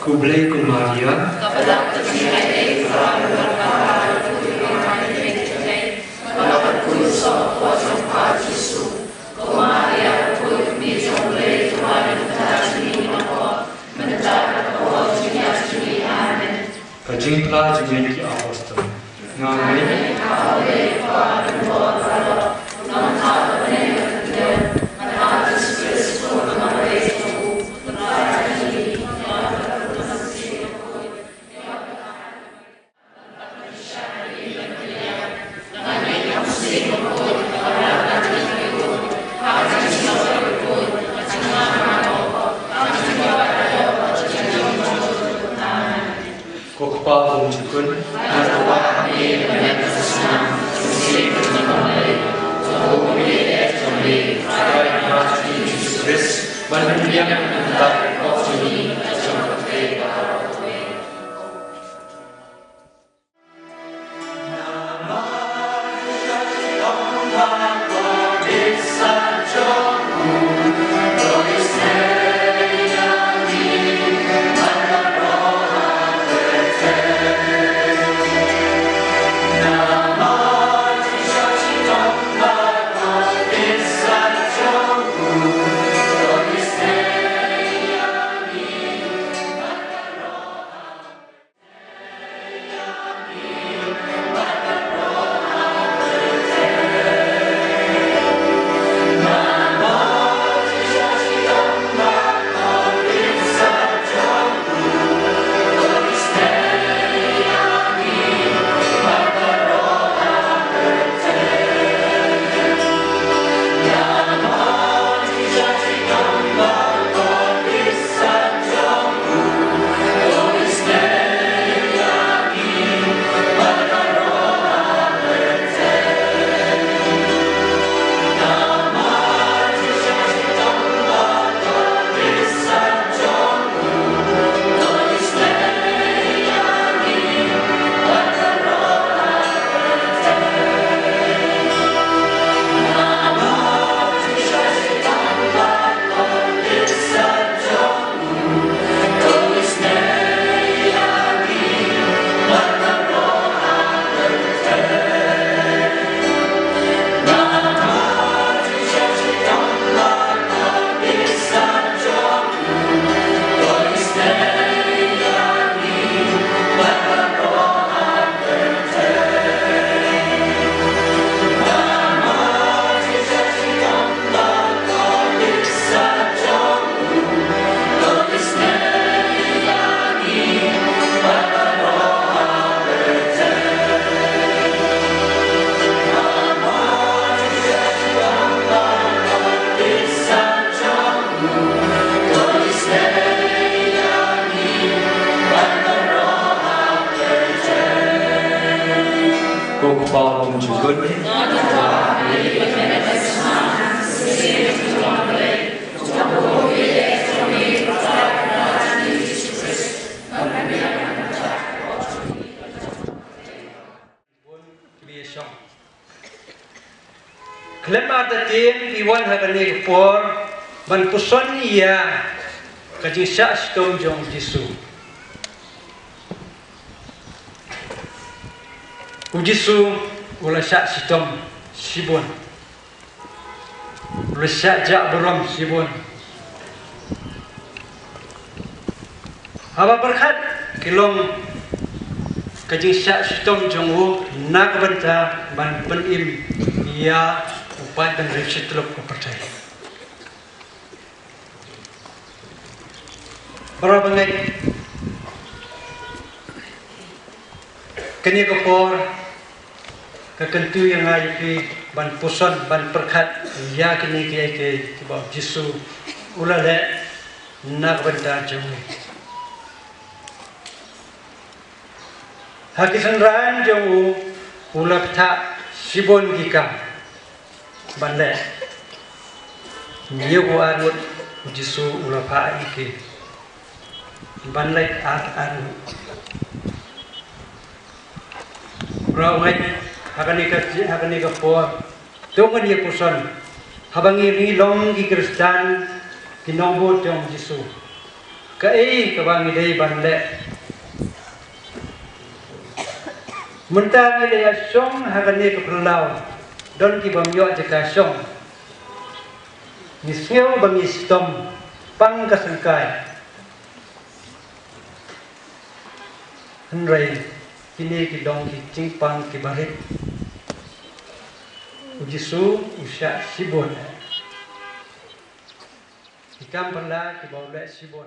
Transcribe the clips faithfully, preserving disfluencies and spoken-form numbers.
Khublei ko Maria. Ka jingpla jong ki apostol. Nga ngeit. Ko Kpa bymjukut. Ban pynbiang ïa ka bynta ka jong ngi. Ko Kpa bymjukut. Khlem artatien phi wan ha kane ka por ban puson ïa ka jingshah shitom jong u Jisu. U Jisu u la shah shitom shibun. U la shah jah burom shibun. Haba pyrkhat ki long ka jingshah shitom jong u na ka bynta ban pynim ïa u paid ban rit shi tyllup ka pyrthei. Para bangeit, kane ka por ka kyntu ïa nga ïa phi ban puson ban pyrkhat ïa kine kiei kiei kiba u Jisu u la leh na ka bynta jong ngi. Ha ki synran jong u u la phah shibun ki kam ban leh. Hynñiew ar ngut u Jisu u la phah ïa ki ban leh ar ar ngut. Para bangeit, ha kane ka, ha kane ka por to ngin ïa puson, haba ngi, ngi long ki Khristan, ki nongbud jong u Jisu, Kaei kaba ngi dei ban leh? Mynta ngi la ïa shong ha kane ka phyllaw, don ki bym ïoh jaka shong. Ngi sngew ba ngi shitom pang ka syngkai. Hynrei kine ki long ki jingpang kiba rit. U Jisu u shah shibun. Ki kam phylla kiba u leh shibun.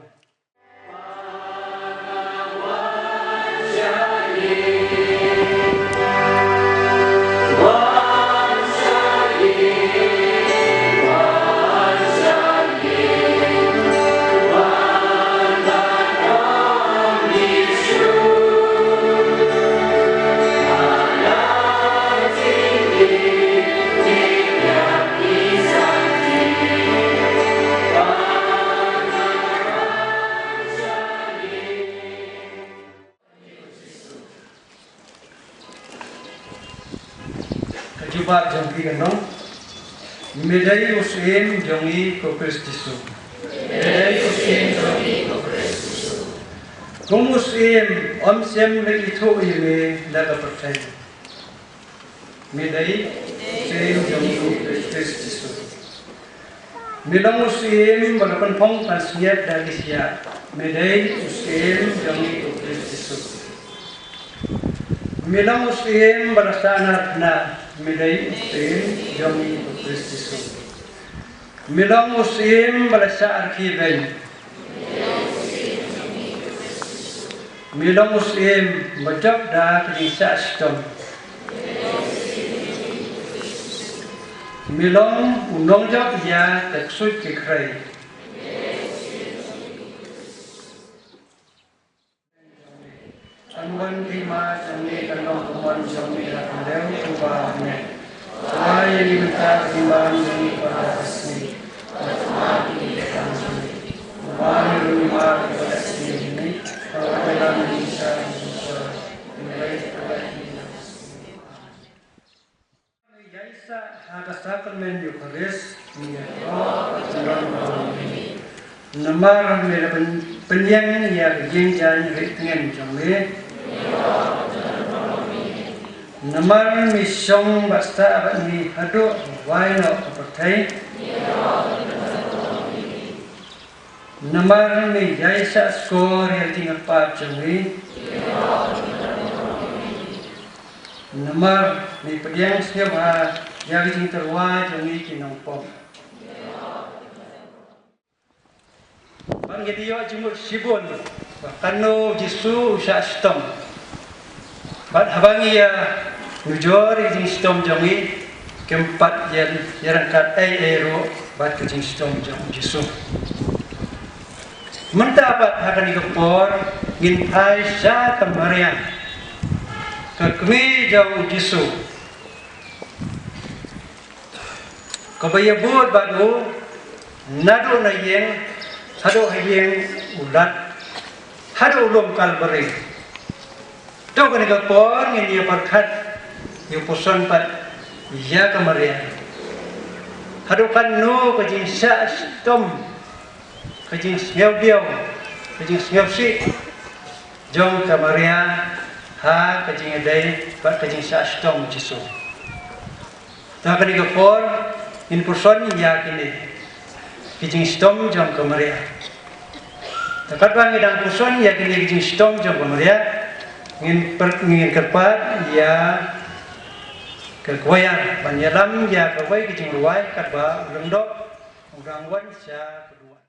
Ka jubab jong phi ka long, me dei u syiem jong ngi ko Khrist Jisu. Me dei u syiem jong ngi ko Khrist Jisu. Kum u syiem, ym shym la ithuh ïa me na ka pyrthei. Me dei u syiem jong ngi ko Khrist Jisu. Me long u syiem ba la pynphong pansngiat da ki shyiap. Me dei u syiem jong ngi ko Khrist Jisu. Me long u syiem ba la sah narphna. Me dei u syiem jong ngi ko Khrist Jisu. Me long u syiem ba la shah rkhie beiñ. Me long u syiem ba jop da ka jingshah shitom. Me long u nongjop ïa ka ksuid ka khrei. Kan wan ka hima jong me, kan long ka mon jong me ha khyndew uba ha bneng. Ai ïa ngi mynta ka jingbam jong ngi kaba ha ka sngi. Bad ai ïa ngi ka jingim jong ngi. Bad ai ïa ngi ka jingim jong ngi. Bad ai ïa ngi ka jingim jong ngi. Ïaisah ha ka sakramen Eukharist, ngi ïaroh ka jingdon baroh. Namar me la pyn-, pynïeng ïa ka jingjan rit tngen jong me. Namar me shong bad sah bad ngi haduh ba wai noh ka pyrthei. Namar me ïaishah skor ïa ka jingkyrpad jong ngi. Namar me pdiang sngewbha ïa ka jingtyrwa jong ngi ki nongpop. Bad ngi ïoh jingmut shibun ba kano Jisu u shah shitom. Bad haba ngi ïa nujor ïa ka jingshitom jong ngi, kim pat ïa, ïa ryngkat ei ei ruh bad ka jingshitom jong u Jisu. Mynta pat ha kane ka por ngin phai sha ka Maria, ka kmie jong u Jisu. Kaba ïabud bad u naduh na ïing haduh ha ïing u lad, haduh u lum Kalbari. To kane ka por ngin ïa pyrkhat ïa u puson pat ïa ka Maria. Haduh katno ka jingshah shitom, ka jingsngewdiaw, ka jingsngewsih jong ka Maria ha ka jingïadei bad ka jingshah shitom u Jisu. Te ha kane ka por ngin puson ïa kine ki jingshitom jong ka Maria. Te katba ngi dang puson ïa kine ki jingshitom jong ka Maria, ngin per-, ngin kyrpad ïa ka kwayar ban ïalam ïa kawei ka jingrwai katba u Lyngdoh u dang wan sha ka duwan.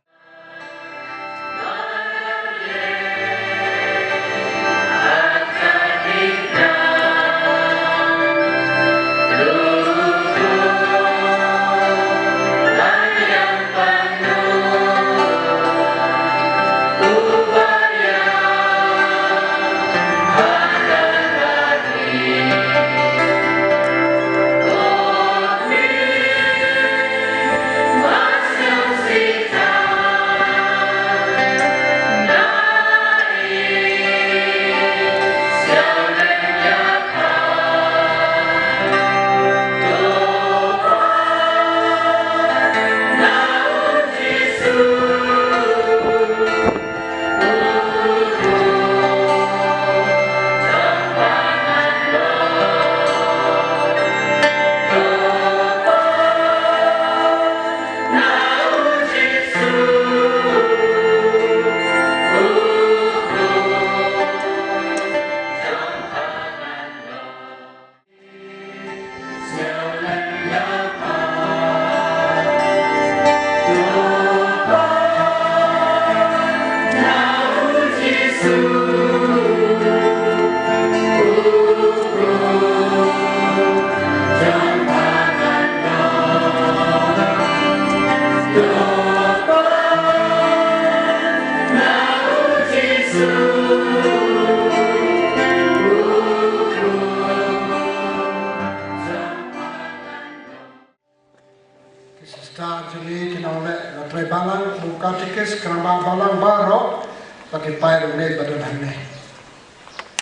Ki sister jong ngi, ki nongleh na trei balang, u katekis, ki rangbah balang baroh, bad ki paid rangbah ba don hangne.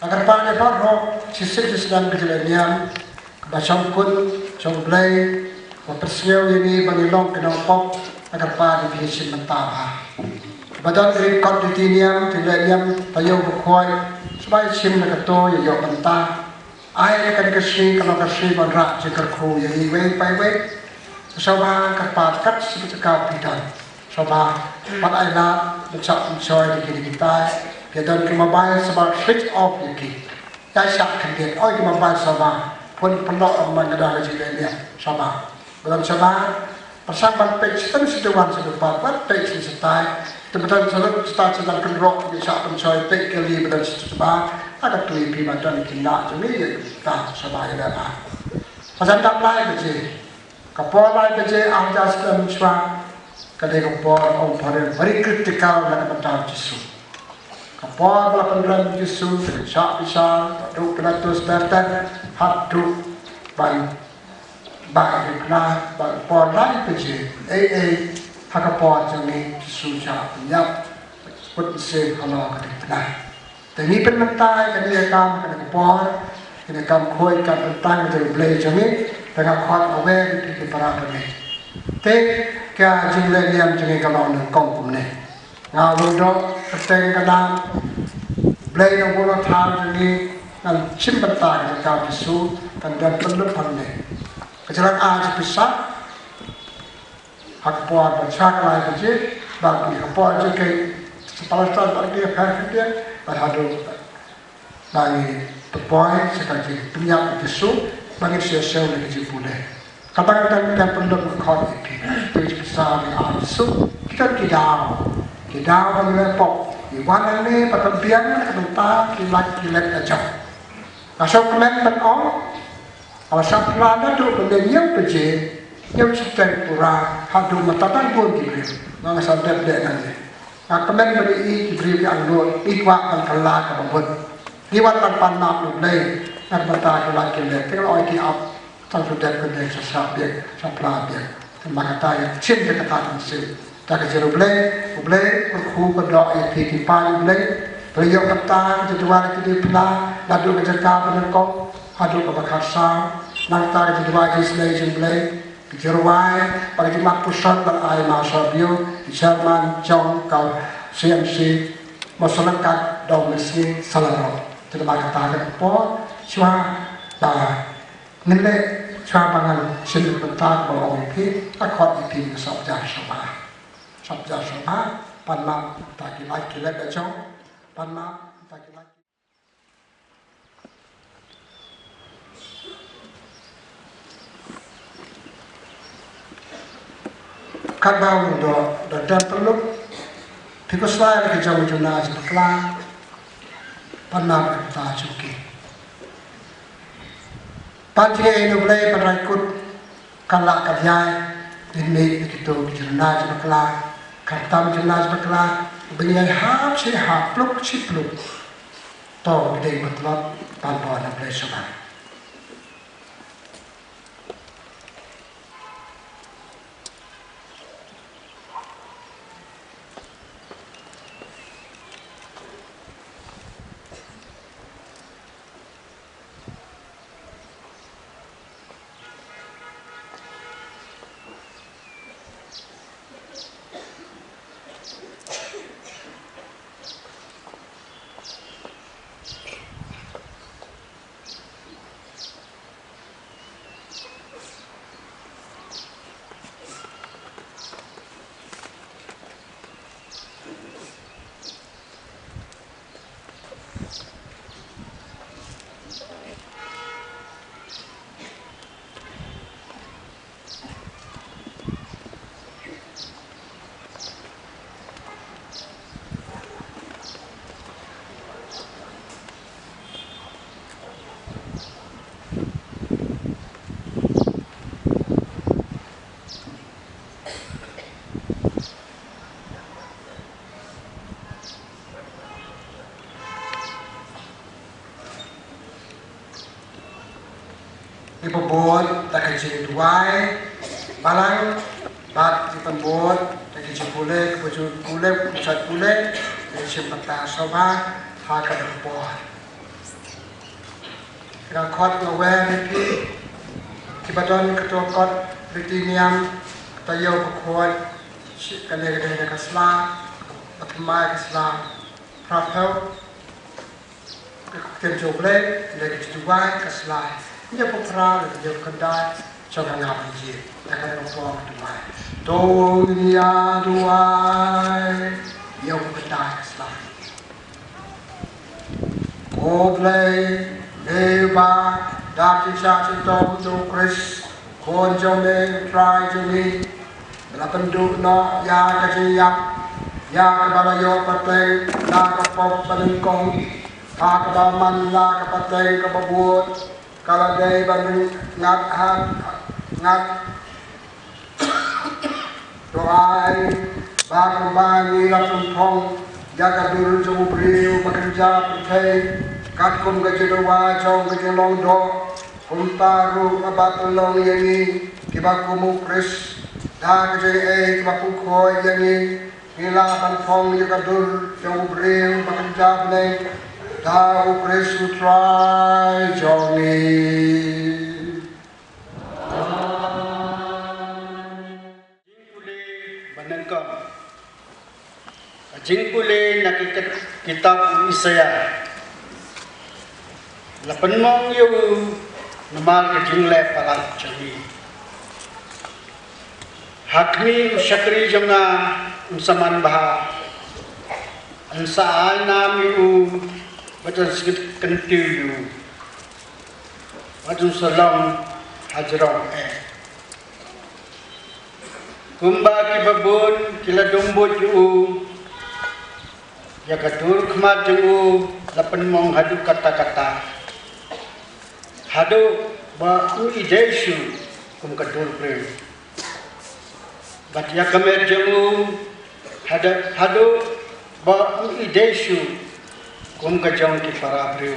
Nga kyrpad ïa baroh, shisien shisnem ka jingleh niam ba shongkun shong Blei, ba pynsngew ïa ngi ba ngi long ki nongpop. Nga kyrpad ïa phi shim bynta bha. Ba don ki kot ki niam, ki leh niam taïew bakhuid, sngewbha shim na kato ïa ïoh bynta. Ai kane ka sngi ka long ka sngi ban rah jingkyrkhu ïa iwei pa iwei. Sngewbha kyrpad kat shaba ka phi don. Sngewbha pat ai lad ban shah pynshoi ïa kine kitai. Ki don ki mobile, sngewbha switch off ïa ki. Ïa shah khyndiat oi ki mobile, sngewbha. Pun pynlong ym man ka dang ka jingleh niam, sngewbha. Ba don sngewbha. Pyrshang ban peit shiteng shiteng wan shiteng pat, ban peit shiteng shatai. Te ba don shiteng shatai shiteng kynroh, ngi shah pynshoi peit kali ba don shiteng shatai. Aka tui phi ba don ki nah jong ngi ïa kita shatai ïa la. Ba jan dap lai baje. Ka por lai baje, ar hajar snem shuwa. Ka dei ka por ong phareng very critical na ka bynta u Jisu. Ka por ba la pynrem u Jisu, ka shah bishar, ba duk Pilatus ter ter, haduh ban Ba ka dei pynah, ba ka por lai baje, ei ei, ha ka por jong ngi, Jisu shah pynïap, kut mynsiem halor ka dei pynah. Te ngi pynmynta ïa kane ka kam, kane ka por, kane ka kam khuid, kam pyntan ka jong U Blei jong ngi, te nga khot aware ïa phi ki para bangeit. Te ka jingleh niam jong ngi ka long nyngkong kumne. Nga long doh kyrteng ka nam. Blei nang buh nang thaw jong ngi, ngan shim bynta ka jaka Jisu, kan don pynlut hangne. Ka jaka jong pisa. Ha ka por ba shah ka lai baje, ba ki ha ka por jong ki sa Palestine ba ki ha ka dia, ba haduh Ba ngi pynpoi sa ka jingpynïap u Jisu, ba ngin siew siew na ka jingpule. Kata ka dang dang pynlong ka khot ïa phi. Phi pisa ngi ar Jisu. Kita ki daw. Ki daw ba ngi pop. Ngi wan hangne ba ka biang na ka bynta ki lait ki let ka jong. Nga sngewkmen ban ong. Haba shah phla naduh ba hynñiew baje, hynñiew shiteng pura, haduh mynta tang bun ki briew. Nga nga sa dep dep nangne. Nga kmen ba ngi i ki briew ki angnud, ngi kwah ban kylla kaba mut. Ngi wan ban pan map na U Blei, na ka bynta ki lait ki let, te nga la ong ki ap, tang shu dep kyndeng sa shah biang, sa phla biang. Te namar kata ngi shim ïa kata ka mynsiem. Da ka jingïarap U Blei, U Blei, u kyrkhu kyrdoh ïa phi ki paid U Blei. Ba la ïoh kata ka jingduwai ki dei phla, naduh ka jaka ba nyngkong haduh kaba khatsaw. Nangta ka jingduwai jingsnei jong U Blei. Ka jingrwai bad ka jingmap puson ban ai Mawshynrut, ki chairman jong ka C M C, Mawshynrut, Dong Mynsngi, Shalorok. Te namar kata ka por shuwa ba ngin leh, shuwa ba ngan shim ïa ka bynta ba ong ïa phi, nga khot ïa phi, sngewbha, sngewbha. Sngewbha, sngewbha, pan map ïa kita ki lait ki let ka jong, pan map ïa kita ki lait. Katba u don, don, don pynlut, phi khuslai ïa la ki jong u Jonah jong bakla, pan map ïa kita jong ki. Pan jingïeit U Blei ban rai kut, kan lah kan ïai, ngin mih na kito ki jingïeit jong bakla, khamtam jingïeit jong bakla, ban ïai hap shi hap, pluk shi pluk. To ki dei ban tlot, ban bor na Blei shuwa. Bud da ka jingduwai balang bad ki pynbud da ki jingpule, ki pule, ki pule, ki pule, ki shim bynta sngewbha ha ka dang por. Nga khot nga wer ïa phi kiba don kato kot riti niam, kato ïew bakhuid, shi kane ka dei ka sla, ba thymmai ka sla, phra phew. Ka ktien jong U Blei, lada ki duwai ka sla. Ïa phi phra, ïa phi khyndai, jong ka ngam ïa. Ïa ka dang por duwai. To ngin ïa duwai. Ïa phi khyndai ka sla. Ko Blei, me ba da ki shah shitom jong U Khrist, Khun jong me, U Trai jong ngi, ba la pynduh noh ïa ka jingïap, ïa kaba la ïoh pateng na ka pop banyngkong, ha kaba man la ka pateng kaba bud, ka la dei ban ngat ha, ngat. To ai ba kumba ngi la pynphong ïa ka dur jong u briew ba kynja pyrthei, katkum ka jingdawa jong ka jinglong doh, kumta ruh ba pynlong ïa ngi kiba kum u Khrist da ka jingaiei kaba pynkhoi ïa ngi, ngi lah ban phong ïa ka dur jong u briew ba kynja bneng da u Khrist U Trai jong ngi. Jingpule ba nyngkong. Ka jingpule na ki kat-, kitab u Isaiah. La pynmong ïa u namar ka jingleh palat jong ngi. Ha khmih u shakri jong nga un sa manbha. Yn sa ai nam ïa u bad yn sa kyntiew ïa u. Bad un sa long hajrong eh. Kumba kiba bun ki la dum buit ïa u, ïa ka dur khmat jong u la pynmong haduh katta katta, haduh ba um ïeit shuh kum ka dur briew. Bad ïa ka met jong u haduh, haduh ba um ïeit shuh kum ka jong ki para briew.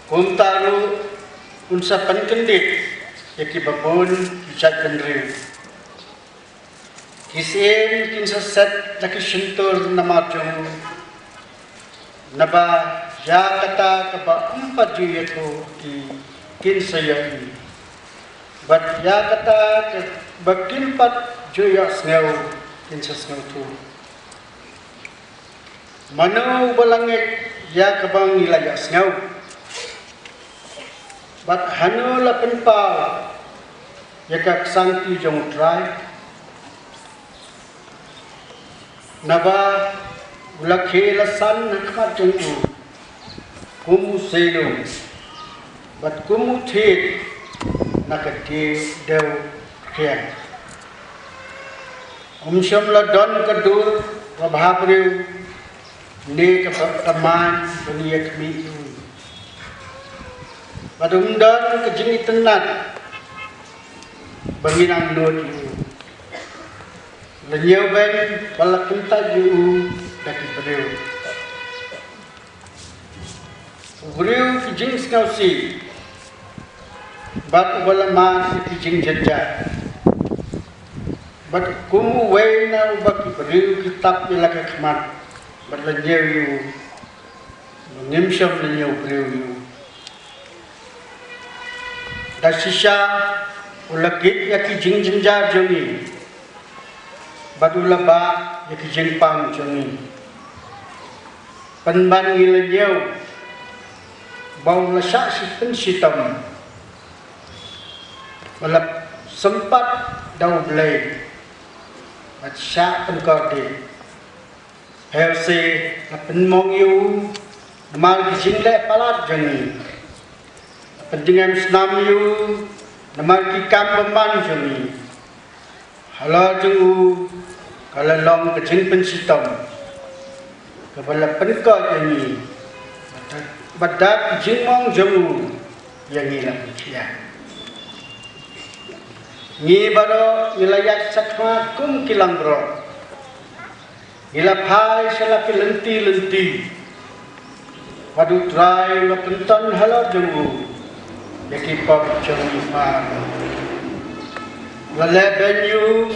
Kumta ruh un sa pynkyndit ïa kiba bun ki jaitbynriew. Ki syiem kin sa set da ki shyntur namar jong u. Naba ïa kata kaba ym pat ju ïathuh ki kin sa ïohi. Bad ïa kata kaba kin pat ju ïohsngew kin sa sngewthuh. Mano uba la ngeit ïa kaba ngi la ïohsngew? Bad hano la pynpaw ïa ka ksangti jong U Trai? Naba u la khie la san ha khmat jong u kum u selung, bad kum u thied na ka dew, dew khriang. Um shym la don ka dur ba bha briew ne kaba tymmen ban ïa khmih ïa u. Bad um don ka jingitynnad ba ngin angnud ïa u. La ñiewbeiñ ba la kyntait ïa u da ki briew. U briew ki jingsngewsih bad uba la mad ïa ki jingjynjar. Bad kum uwei na uba ki briew ki tap ïa la ka khmat bad la ñiew ïa u, ba ngim shym la ñiew briew ïa u. Da shisha u la kit ïa ki jingjynjar jong ngi, bad u la bah ïa ki jingpang jong ngi. Pynban ngi la ñiew ba u la shah shi pynshitom, ba la sympat da U Blei bad shah pynkordit. Hynrei la pynmong ïa u namar ki jingleh palat jong ngi. La pynjngem snam ïa u namar ki kam bymman jong ngi. Halor jong u ka la long ka jingpynshitom kaba la pynkoit ïa ngi. Bad da ki jingmong jong u ïa ngi la pynkhia. Ngi baroh ngi la ïaid shakhmat kum ki langbrot. Ngi la phai sha la ki lynti lynti. Bad U Trai u la pynton halor jong u. ïa ki pop jong ngi baroh. La leh beiñ ïa u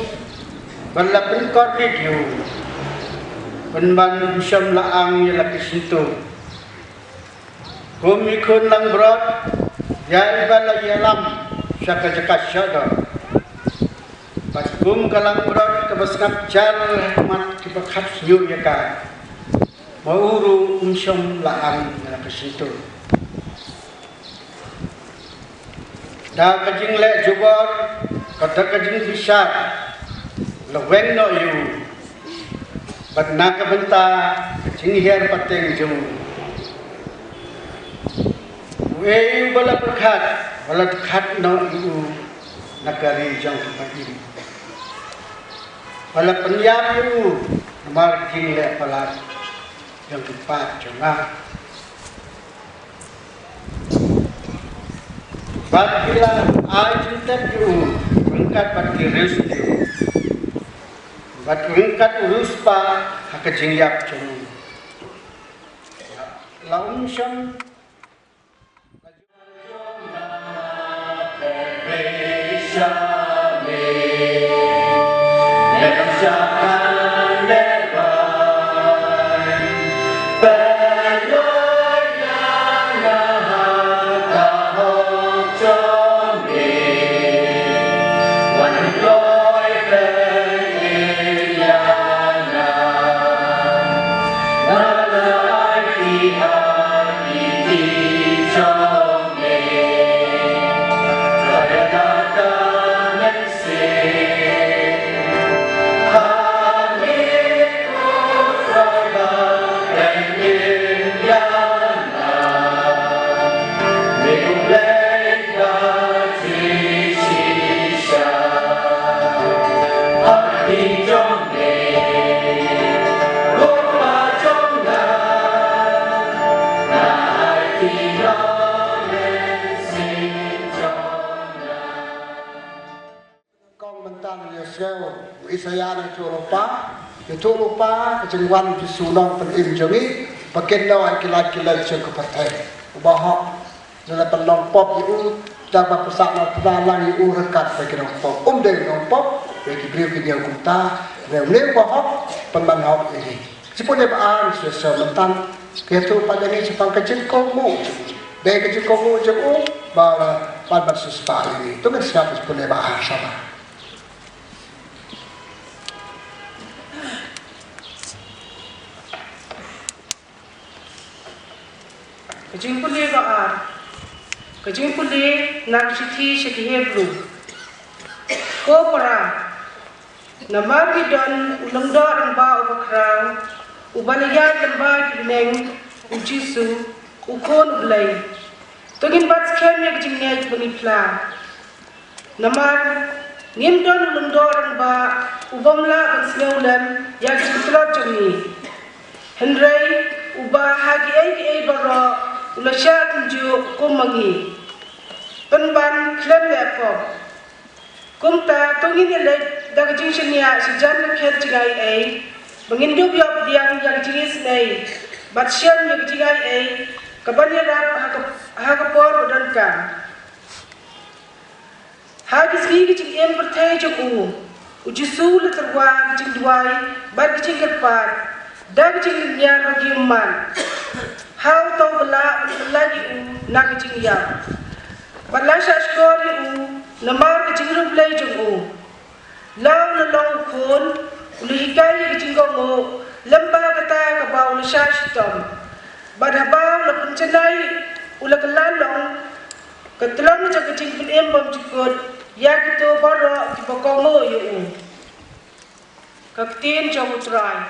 bad la pynkordit ïa u, pynban ym shym la ang ïa la ki shyntur. Kum i khun langbrot ïa iba la ïalam sha ka jaka shador, bad kum ka langbrot kaba sngap jar ha khmat kiba khapsniew ïa ka, ma u ruh um shym la ang ïa la ka shyntur. Da ka jingleh jubor, ka da ka jingbishar, la weng noh ïa u, bad na ka bynta ka jinghiar pateng jong u. Uei uba la pyrkhat, ba la dkhat noh ïa u na ka ri jong kiba im, ba la pynïap ïa u namar ka jingleh palat jong ki paid jong nga. Bad ki la ai jingtep ïa u ryngkat bad ki riewsniew, bad ryngkat u riewspah ha ka jingïap jong u. La um shym Kong mynta ïa sngewbha u Isaïah na ïathuh lypa, ïathuh lypa ka jingwan u Jisu u nongpynim jong ngi, ba kin long ai ki lait ki lait jong ka pyrthei. Uba hok, la pynlong pop ïa u, da ba pynshah na pynda lang ïa u ryngkat bad ki nongpop. Um dei u nongpop, bad ki briew ki ñiew kumta, bad une uba hok, pynban hok ïa ngi. Jingpule ba ar, shuwa shuwa mynta, ki ïathuh pat ïa ngi shaphang ka jingkohnguh jong u. Dei ka jingkohnguh jong u, ba, ba, ban ban shisha ïa ngi. To ngin sngap jingpule ba ar sha ba. Ka jingpule ba ar. Ka jingpule na ka shithi sha ki Hebru. Ko para, namar ngi don u lyngdoh rangbah uba khraw, uba la ïaid lyngba ki bneng, u Jisu, u Khun u Blei. To ngin bat skhem ïa ka jingngeit ba ngi phla. Namar ngim don u lyngdoh rangbah ubym lah ban sngewlem ïa ka jingtlot jong ngi. Hynrei uba ha kiei kiei baroh u la shah kumjuh kum ma ngi, pynban khlem leh pop. Kumta to ngin ïaleit da ka jingshaniah shajan ka khet jingaiei, ba ngin dup ïoh pdiang ïa ka jingisynei, bad shem ïa ka jingaiei kaban ïarap ha ka, ha ka por ba donkam. Ha ki sngi ka jingim pyrthei jong u, u Jisu u la tyrwa ka jingduwai bad ka jingkyrpad da ka jinglynñiar ba ki ummat. Ha uta u ba la pyllait ïa u na ka jingïap, bad la shahshkor ïa u namar ka jingriewblei jong u. La u la long u khun, u la hikai ïa ka jingkohnguh lyngba kata kaba u la shah shitom. Bad haba u la pynjanai, u la kylla long ka tyllong jong ka jingpynim bymjukut ïa kito baroh kiba kohnguh ïa u. Ka ktien jong u Trai.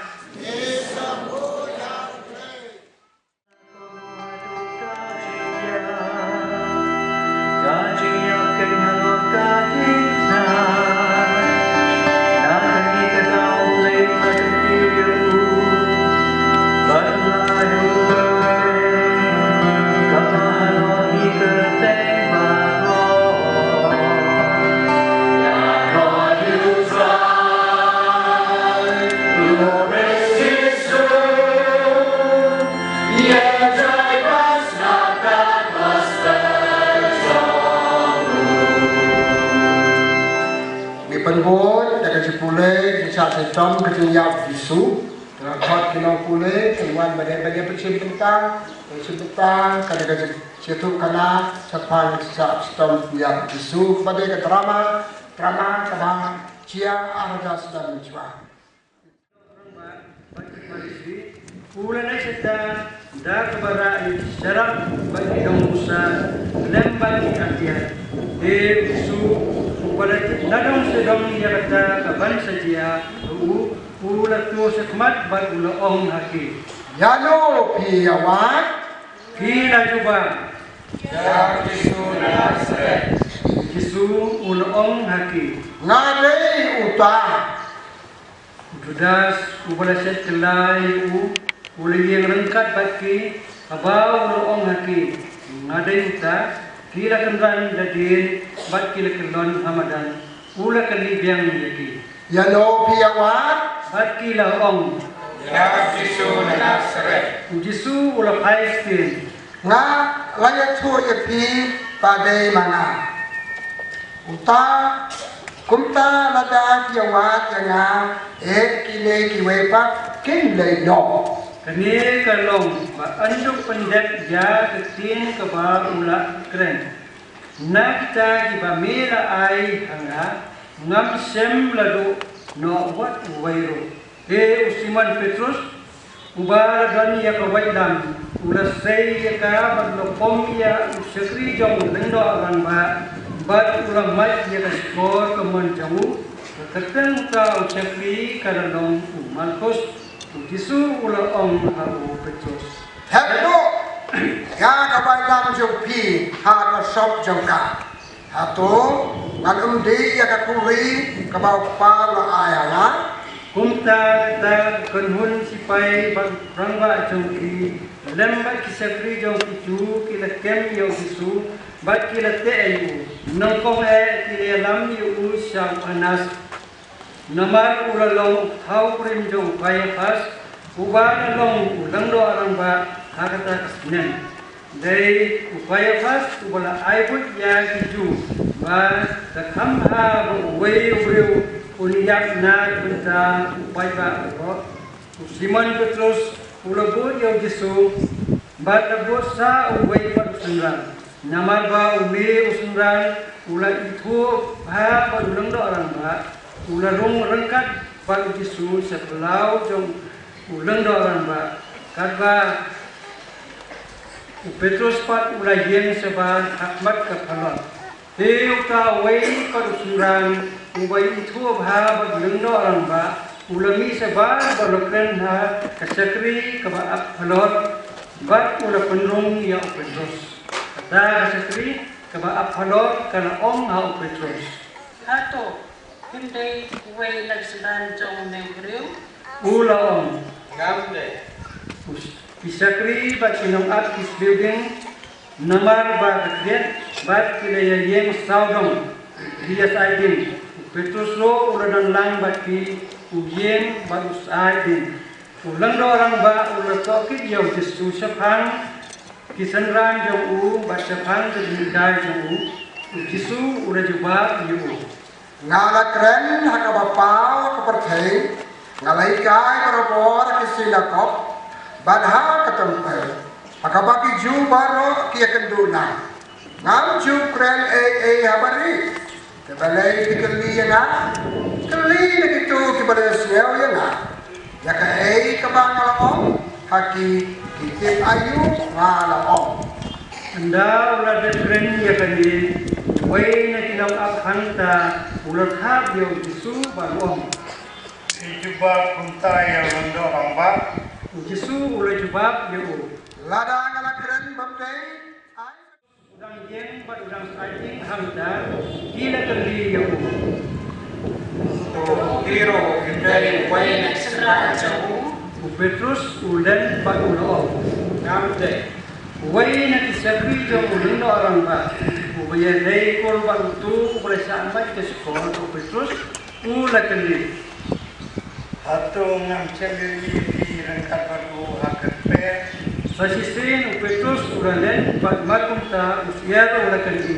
Shitom ka jingïap Jisu. Te ka khot ki nongpule, te wan ba dei ban ïa pynshim bynta, pynshim bynta, ka dei ka jingïathuhkhana shaphang ka jingshitom ïap Jisu, kaba dei ka drama, drama kaba jia ar hajar snem mynshuwa. U la leit shatai da kaba rah ïa ki serap bad ki nongbusa lem bad ki atiar. Te u Jisu uba la tip nadong shadong ïa kata ka ban sa jia, u u la tuh shakhmat bad u la ong ha ki, "Ïano phi ïa wad?" Ki la jubab, "Ïa u Jisu na Nasaret." U Jisu u la ong ha ki, "Nga dei uta." U Judas uba la shet kylla ïa u, u la ïeng ryngkat bad ki, haba u la ong ha ki, "Nga dei uta," ki la kynran da dien bad ki la kyllon ha madan. U la kylli biang ïa ki, "Ïano phi ïa wad?" Bad ki la ong, "Ïa u Jisu na Nasaret." U Jisu u la phai shtien, "Nga la ïathuh ïa phi ba dei ma nga uta. Kumta lada phi ïa wad ïa nga, eh, kine kiwei pat kin leit noh." Kane ka long ba yn ju pyndep ïa ka ktien kaba u la kren, "Na kita kiba me la ai ha nga, ngam shym la duh noh wat uwei ruh." Te u Simon Petrus, uba la don ïa ka waitlam, u la sei ïa ka bad u la pom ïa u shakri jong u lyngdoh rangbah, bad u la mad ïa ka shkor kamon jong u. Ka kyrteng uta u shakri ka la long u Malkus. U Jisu u la ong ha u Petrus, "Hep noh ïa ka waitlam jong phi ha ka sop jong ka. Hato ngan ym dih ïa ka khuri kaba u Kpa u la ai ha nga?" Kumta ka kynhun sipai bad u rangbah jong ki lem bad ki shakri jong ki Jiw ki la kem ïa u Jisu bad ki la teh ïa u. Nyngkong eh ki la ïalam ïa u sha u Annas, namar u la long u thaw kurim jong u Kaiaphas, uba la long u lyngdoh rangbah ha kata ka snem. Dei u Kaiaphas uba la ai buit ïa ki Jiw ba ka kham bha ba uwei u briew un ïap na ka bynta u paidbah baroh. U Simon Petrus u la bud ïa u Jisu bad la bud sa uwei pat u synran. Namar ba une u synran u la ithuh bha bad u lyngdoh rangbah, u la rung ryngkat bad u Jisu sha phyllaw jong u lyngdoh rangbah. Katba u Petrus pat u la ïeng shabar ha khmat ka phalor. Te uta uwei pat u synran uba ithuh bha bad u lyngdoh rangbah u la mih shabar bad u la kren ha ka shakri kaba ap phalor bad u la pynrung ïa u Petrus. Kata ka shakri kaba ap phalor ka la ong ha u Petrus, "Hato phim dei uwei na ki synran jong une u briew?" U la ong, "Ngam dei." U sh-, ki shakri bad ki nongap ki shliew ding namar ba ka khriat bad ki la ïa ïeng sawdong, ki ïa shait ding. U Petrus ruh u la don lang bad ki, u ïeng bad u shait ding. U lyngdoh rangbah u la tohkit ïa u Jisu shaphang ki synran jong u bad shaphang ka jinghikai jong u. U Jisu u la jubab ïa u, "Nga la kren ha kaba paw ha ka pyrthei, nga la hikai barabor ha ki synagog bad ha ka templ, ha kaba ki Jiw baroh ki ïakynduh lang. Ngam ju kren ei ei ha barieh. Te balei phi kylli ïa nga? Kylli na kito kiba la ïohsngew ïa nga ïa kaei kaba nga la ong ha ki, ki tip aïu nga la ong." Ynda u la dep kren ïa kane, uwei na ki nongap hangta u la thap ïa u Jisu bad u ong, "Phi jubab kumta ïa u lyngdoh rangbah?" U Jisu u la jubab ïa u, "Lada nga la kren bymdei, ai." U dang ïeng bad u dang shait ding hangta, ki la kylli ïa u, "To phi ruh phi dei uwei na ki synran jong u?" U Petrus u len bad u la ong, "Ngam dei." Uwei na ki shakri jong u lyngdoh rangbah uba ïadei kur bad uto uba la shah mad ka shkor ha u Petrus u la kylli, "Hato ngam shah lili ïa phi ryngkat bad u ha ka kper?" Sa shisien u Petrus u la len bad mar kumta u syiar u la kylli.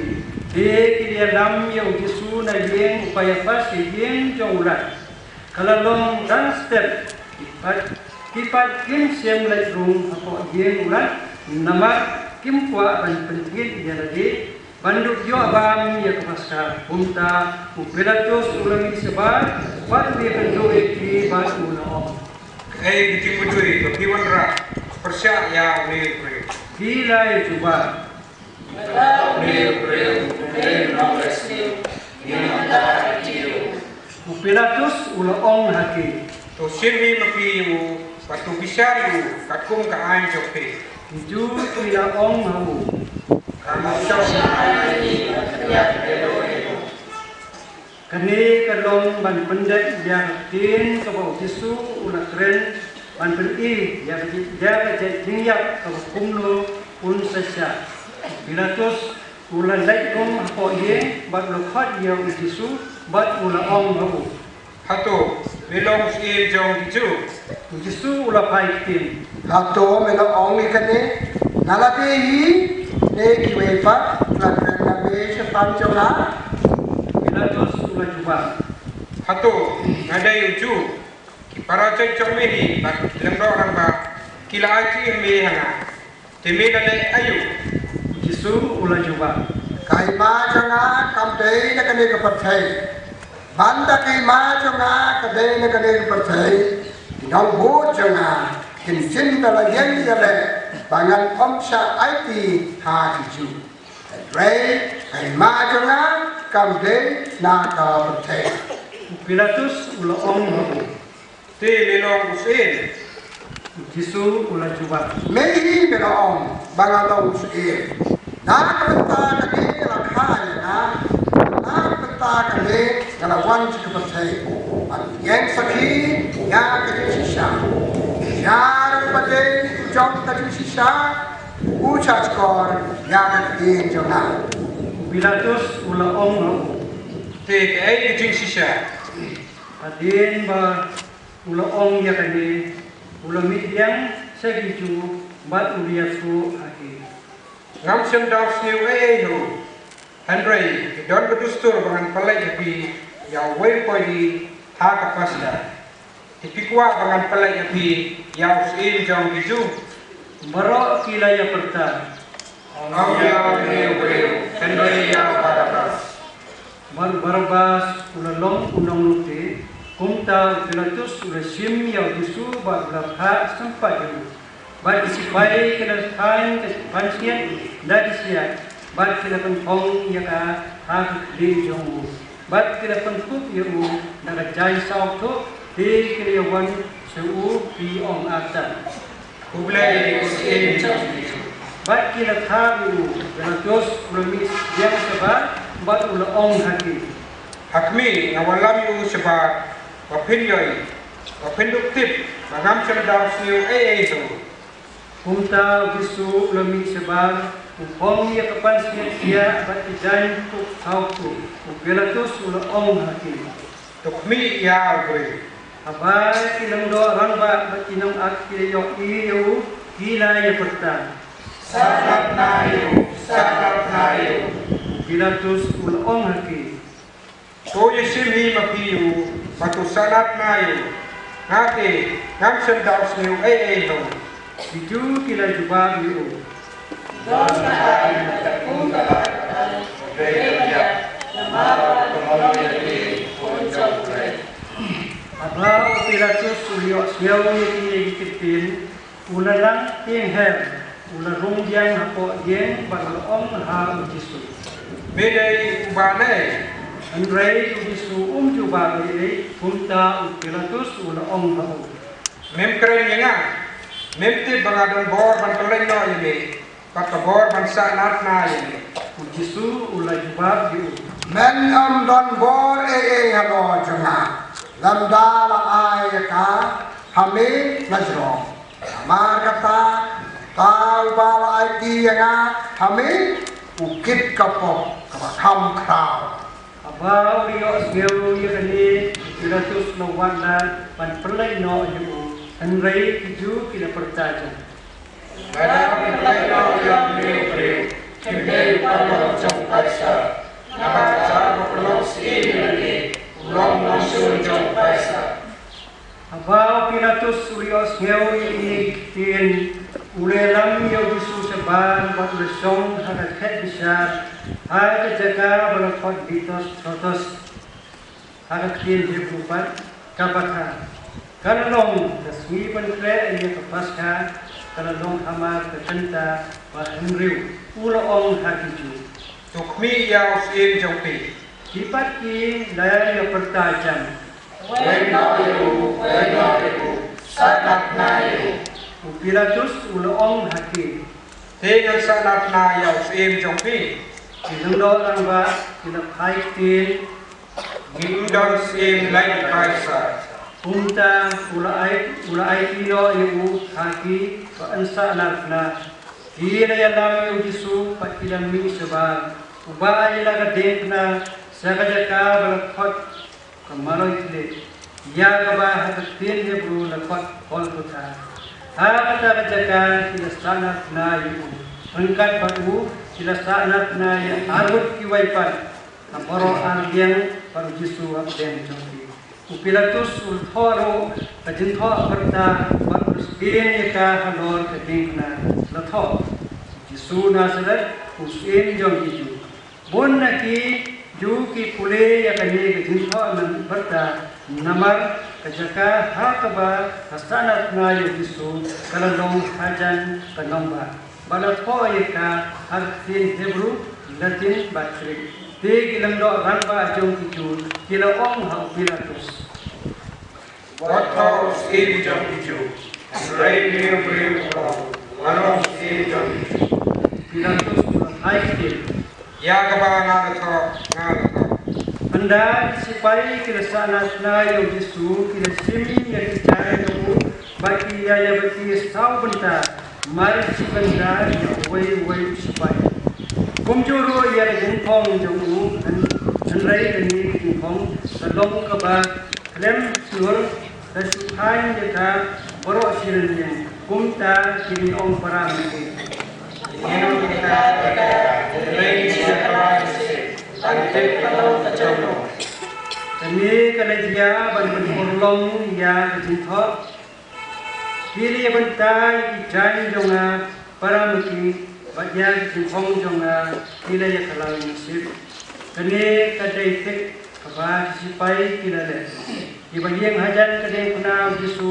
Te ki la ïalam ïa u Jisu na ïing u Kaiaphas, ïa ïing jong u lad. Ka la long dang step, ki paid, ki paid kim shym leit rung hapoh ïing u rat, namar kim kwah ban pynthied ïa lade, ban dup ïoh bam ïa ka Paska. Kumta u Pilatus u la mih shabar bad u ïakynduh ïa ki bad u la ong, Kaei ka jingmyntoi ba phi wanrah pyrshah ïa une u briew? Phi la ïa jubab, Lada une u briew u dei u nongrescue, ngin ym da aiti ïa u. U Pilatus u la ong ha ki, To shim hi ma phi ïa u bad to bishar ïa u katkum ka aiñ jong phi. Ki Jiw ki la ong ha u, Ka nongshong aiñ hi ka khyndiat ïa u. Kane ka long ban pyndep ïa ka ktien kaba u Jisu u la kren ban pyni ïa ka, ïa ka jait jingïap kaba kumno un sa shah. Pilatus u la leit rung hapoh ïing bad u la khot ïa u Jisu bad u la ong ha u, Hato me long u syiem jong ki Jiw? U Jisu u la phai ktien, Hato me la ong ïa kane na lade hi ne kiwei pat? Khlem kren na me shaphang jong nga? Pilatus u la jubab, Hato nga dei u Jiw? Ki para jait jong me hi bad ki lyngdoh rangbah ki la aiti ïa me ha nga. Te me la leh aïu? U Jisu u la jubab, Ka hima jong nga kam dei na kane ka pyrthei. Bad lada ka hima jong nga ka dei na kane ka pyrthei, ki nongbud jong nga kin shim da la ïeng ïaleh ba ngan ym shah aiti ha ki Jiw. Hynrei ka hima jong nga kam dei na ka pyrthei. U Pilatus u la ong ha u, Te me long u syiem? U Jisu u la jubab, Me hi me la ong ba nga long u syiem. Na ka bynta kane nga la kha ïa nga, na ka bynta kane nga la wan sha ka pyrthei, ban ïeng sakhi ïa ka jingshisha. Uta ruh uba dei u jong ka jingshisha, u shahshkor ïa ka ktien jong nga. U Pilatus u la ong ha u, Te kaei ka jingshisha? Hadien ba u la ong ïa kane, u la mih biang sha ki Jiw bad u la ïathuh ha ki, Ngam shym daw sngew ei ei ha u. Hynrei ki don ka dustur ba ngan pyllait ha phi ïa uwei u khyllipmat ha ka Paska. Te phi kwah ba ngan pyllait ha phi ïa u syiem jong ki Jiw? Baroh ki la ïa pyrta, Ym ïa une u briew, hynrei ïa u Barabbas. Bad u Barabbas u la long u nonglute. Kumta u Pilatus u la shim ïa u Jisu bad u la phah sympat ïa u. Bad ki sipai ki la thaiñ ka pansngiat da ki shyiap, bad ki la pynphong ïa ka ha ka khlieh jong u. Bad ki la pynkup ïa u da ka jaiñ sawdong, te ki la ïa wan sha u ki ong artat, U Blei u syiem jong ki Jiw. Bad ki la thap ïa u. Pilatus u la mih biang shabar bad u la ong ha ki, Ha khmih, nga wallam ïa u shabar, ba phin ïohi, ba phin dup tip ba ngam shym daw sngew ei ei ha u. Kumta u Jisu u la mih shabar, u phong ïa ka pansngiat shyiap bad ki jaiñ kup sawdong. U Pilatus u la ong ha ki, To khmih ïa u briew. Haba ki lyngdoh rangbah bad ki nongakt ki la ïohi ïa u, ki la ïa pyrta, Sahnat na ïa u, sahnat na ïa u. U Pilatus u la ong ha ki, To ïashim hi ma phi ïa u bad to sahnat na ïa u. Nga te ngam shym daw sngew ei ei ha u. Ki Jiw ki la jubab ïa u, Don ka aiñ katkum ka bai ka ban, dei ban ïap, namar ba ka long ïa lade khun jong U Blei. Haba u Pilatus u ïohsngew ïa kine ki ktien, u la nang tieng her, u la rung biang hapoh ïing bad u la ong ha u Jisu, Me dei uba nai? Hynrei u Jisu um jubab ei ei. Kumta u Pilatus u la ong ha u, Mem kren ïa nga? Mem tip ba nga don bor ban pyllait noh ïa me bad ka bor ban sahnat na ïa me? U Jisu u la jubab ïa u, Men ym don bor ei ei halor jong nga, lymda la ai ïa ka ha me na jrong. Namar kata, uta uba la aiti ïa nga ha me, u kit ka pop kaba kham khraw. Haba u la ïohsngew ïa kane, u Pilatus u la wad lad ban pyllait noh ïa u. Hynrei ki Jiw ki la pyrta, Lada phi pyllait noh ïa une u briew, phim dei u paralok jong u Kaisar. Namar kata, uba pynlong syiem ïa une u long nongshun jong u Kaisar. Haba u Pilatus u la ïohsngew ïa kine ki ktien, u la ïalam ïa u Jisu shabar bad u la shong ha ka khet bishar, ha ka jaka ba la khot Beithos Trotos, ha ka ktien Hebru pat Gabbatha. Ka la long ka sngi pynkhreh ïa ka Paskha, ka la long hamar ka kynta ba hynriew. U la ong ha ki Jiw, To khmih ïa u syiem jong phi. Ki pat ki la ïa pyrta jam, Weng noh ïa u, weng noh ïa u, sahnarphna ïa u. U Pilatus u la ong ha ki, Te ngan sahnarphna ïa u syiem jong phi? Ki lyngdoh rangbah ki la phai ktien, Ngim don syiem lait Kaisar. Kumta u la ai, u la aiti noh ïa u ha ki ba yn sahnarphna. Ki la ïalam ïa u Jisu bad ki la mih shabar, uba ai ïa la ka diengphna sha ka jaka ba la khot ka Maloi Khlieh, ïa kaba ha ka ktien Hebru la khot Golgotha. Ha kata ka jaka ki la sahnarphna ïa u. Ryngkat bad u ki la sahnarphna ïa arngut kiwei pat, ha baroh ar liang bad u Jisu hapdeng jong ki. U Pilatus u la thoh ruh ka jingthoh pyrta bad u la sdien ïa ka halor ka diengphna, la thoh, Jisu Nasareth, u syiem jong ki Jiw. Bun na ki Jiw ki pule ïa kane ka jingthoh nongpyrta, namar ka jaka ha kaba ka sahnarphna ïa u Jisu ka la long hajan ka nongbah. Ba la thoh ïa ka ha ka ktien Hebru, Latin bad Grik. Te ki lyngdoh rangbah jong ki Jiw ki la ong ha u Pilatus, Wat thoh u syiem jong ki Jiw. Hynrei une u briew u ong, Nga long u syiem jong ki Jiw. Pilatus u la phai ktien, Ïa kaba nga la thoh, nga la thoh. Ynda ki sipai ki la sahnarphna ïa u Jisu, ki la shim ïa ki jaiñ jong u bad ki ïa ïa bad ki saw bynta, mar shi bynta ïa uwei uwei u sipai. Kumjuh ruh ïa ka jingkhong jong u, hyn-, hynrei kane ka jingkhong ka long kaba khlem shlur, ka shu thaiñ ïa ka baroh shi rynïeng. Kumta ki la ong para ma ki, Ïa kata ka dei ka jingïakhun. Kane ka la jia ban pynurlong ïa ka jingthoh. Ki la ïa bynta ïa ki jaiñ jong nga para ma ki, bad ïa ka jingkhong jong nga ki la ïa kylla ïa u Mynsiem. Kane ka dei thik kaba ki sipai ki la leh. Kiba ïeng hajan ka diengphna u Jisu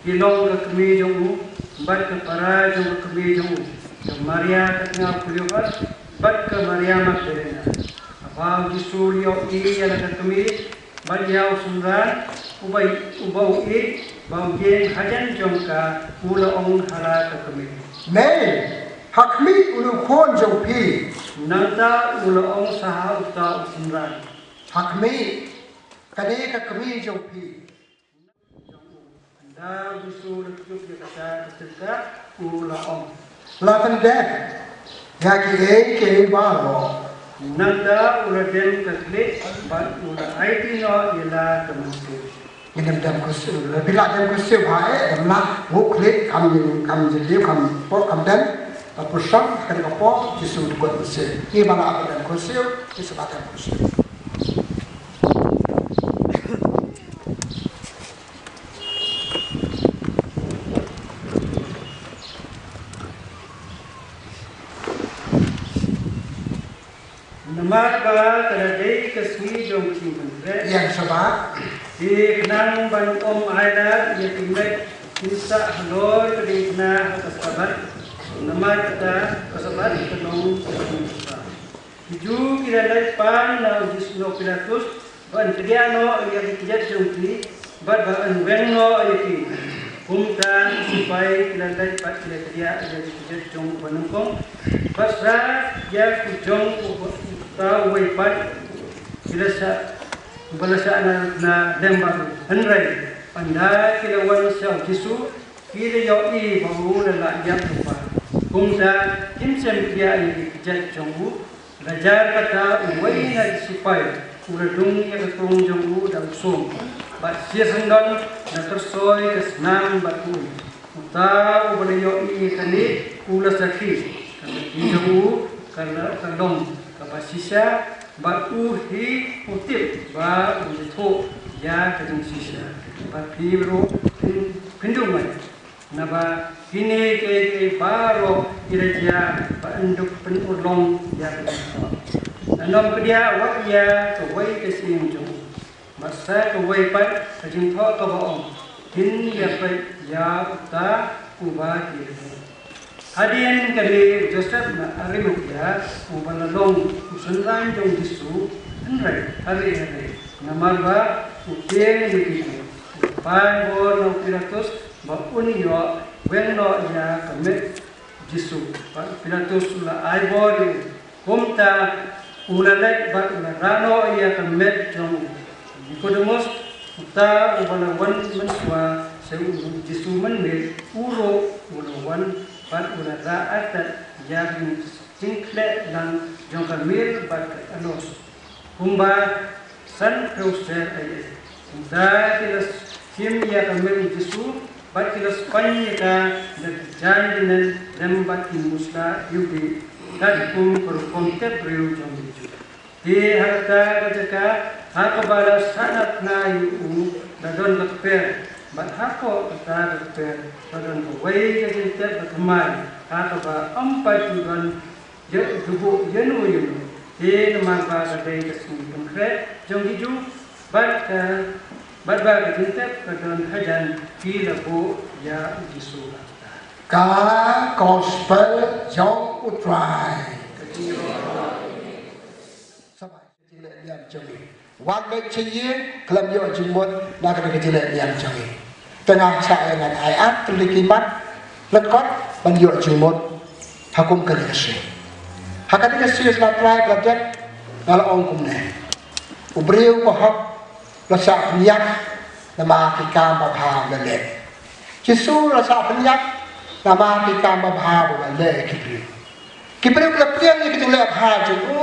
ki long ka kmie jong u, bad ka para jong ka kmie jong u, ka Maria ka tnga u Kleopas, bad ka Maria Magdalena. Haba u Jisu u ïohi ïa la ka kmie bad ïa u synran uba, uba u ïeit ba u ïeng hajan jong ka, u la ong ha la ka kmie, Mei, ha khmih une u khun jong phi. Nangta u la ong sa ha uta u synran, Ha khmih, kane ka kmie jong phi. Ynda u Jisu u la tip ïa kata ka jingkah, u la ong, La pyndem ïa kiei kiei baroh. Nangta u la dem ka khlieh bad u la aiti noh ïa la ka mynsiem. Ngin ym dem khursiew, la phi lah dem khursiew ha eh, dem lah, u khlieh kam, kam jylliew, kam pok, kam dem. Bad pyrshang ha kane ka por Jisu u dkut mynsiem. Ngi ba lah ban dem khursiew, ngi sa lah dem khursiew. Namar ba ka la dei ka sngi jong ka jingpynkhreh. Ïa, shabash. Te khnang ban ym ailad ïa ki met, kin sah halor ka diengphna ha ka Sabbath. Namar kata ka Sabbath ka long ka jingpynkhreh. Ki Jiw ki la leit pan na u Jis-, na u Pilatus, ba yn kdiah noh ïa ki kjat jong ki, bad ba yn weng noh ïa ki. Kumta ki sipai ki la leit bad ki la kdiah ïa ki kjat jong uba nyngkong, bad sa ïa ki jong uba, uta uwei pat, ki la sa, uba la sahnarphna lem bad u. Hynrei ynda ki la wan sha u Jisu, ki la ïohi ba u la lah ïap lypa. Kumta kim shym kdiah ïa ki kjat jong u. Lajar kata, uwei na ki sipai u la dung ïa ka kyrtung jong u da u sum, bad shisyndon la kyrsoi ka snam bad u. Uta uba la ïohi ïa kane u la sakhi, ka kyrtung jong u ka la, ka long kaba shisha Bad u hi u tip ba u ïathuh ïa ka jingshisha, bad phi ruh phin, phin duwai. Naba kine kiei kiei baroh ki la jia ba yn dup pynurlong ïa ka jingthoh. Nangno pdiang wat ïa kawei ka sien jong u, bad sa kawei pat ka jingthoh kaba ong, phin ïapeit ïa uta uba ki la buh. Hadien kane u Joseph na Arimathea, uba la long u synran jong u Jisu, hynrei hynrei hynrei namar ba u tieng ïa ki Jiw, u la pan bor na u Pilatus ba un ïoh weng noh ïa ka met Jisu. Bad u Pilatus u la ai bor ïa u. Kumta u la leit bad u la rah noh ïa ka met jong u. Nikodemus, uta uba la wan mynshuwa sha u Jisu mynmiet, u ruh u la wan bad u la rah artat ïa ka jingkhleh lang jong ka mir bad ka alos, kumba san phew sher eiei. Kumta ki la shim ïa ka met u Jisu bad ki la spaiñ ïa ka da ki jaiñ bneng lem bad ki mushla iwbih, katkum ka rukom tep briew jong ki Jiw. Te ha kata ka jaka ha kaba la sahnarphna ïa u, la don ka kper, bad hapoh kata ka kper la don kawei ka jingtep bathymmai, ha kaba ym pat ju don ïa u buh ïano ïano. Te namar ba ka dei ka sngi pynkhreh jong ki Jiw, bad ka, bad ba ka jingtep ka don hajan, ki la buh ïa u Jisu ha kata. Ka Gospel jong u Trai. Ka jingïarap. Sabai. Ka jingleh niam jong ngi. Wat leit sha ïing khlem ïoh jingmut na ka jingleh niam jong ngi. Te nga shah ïa ngan ai ar tylli ki mat lyngkot ban ïoh jingmut ha kum kane ka sngi. Ha kane ka sngi sha la trai ba la dep nga la ong kumne. U briew ba hok la shah pynïap namar ki kam babha ba la leh. Jisu la shah pynïap namar ki kam babha ba la leh ki briew. Ki briew ki la pdiang ïa ki jingleh bha jong u,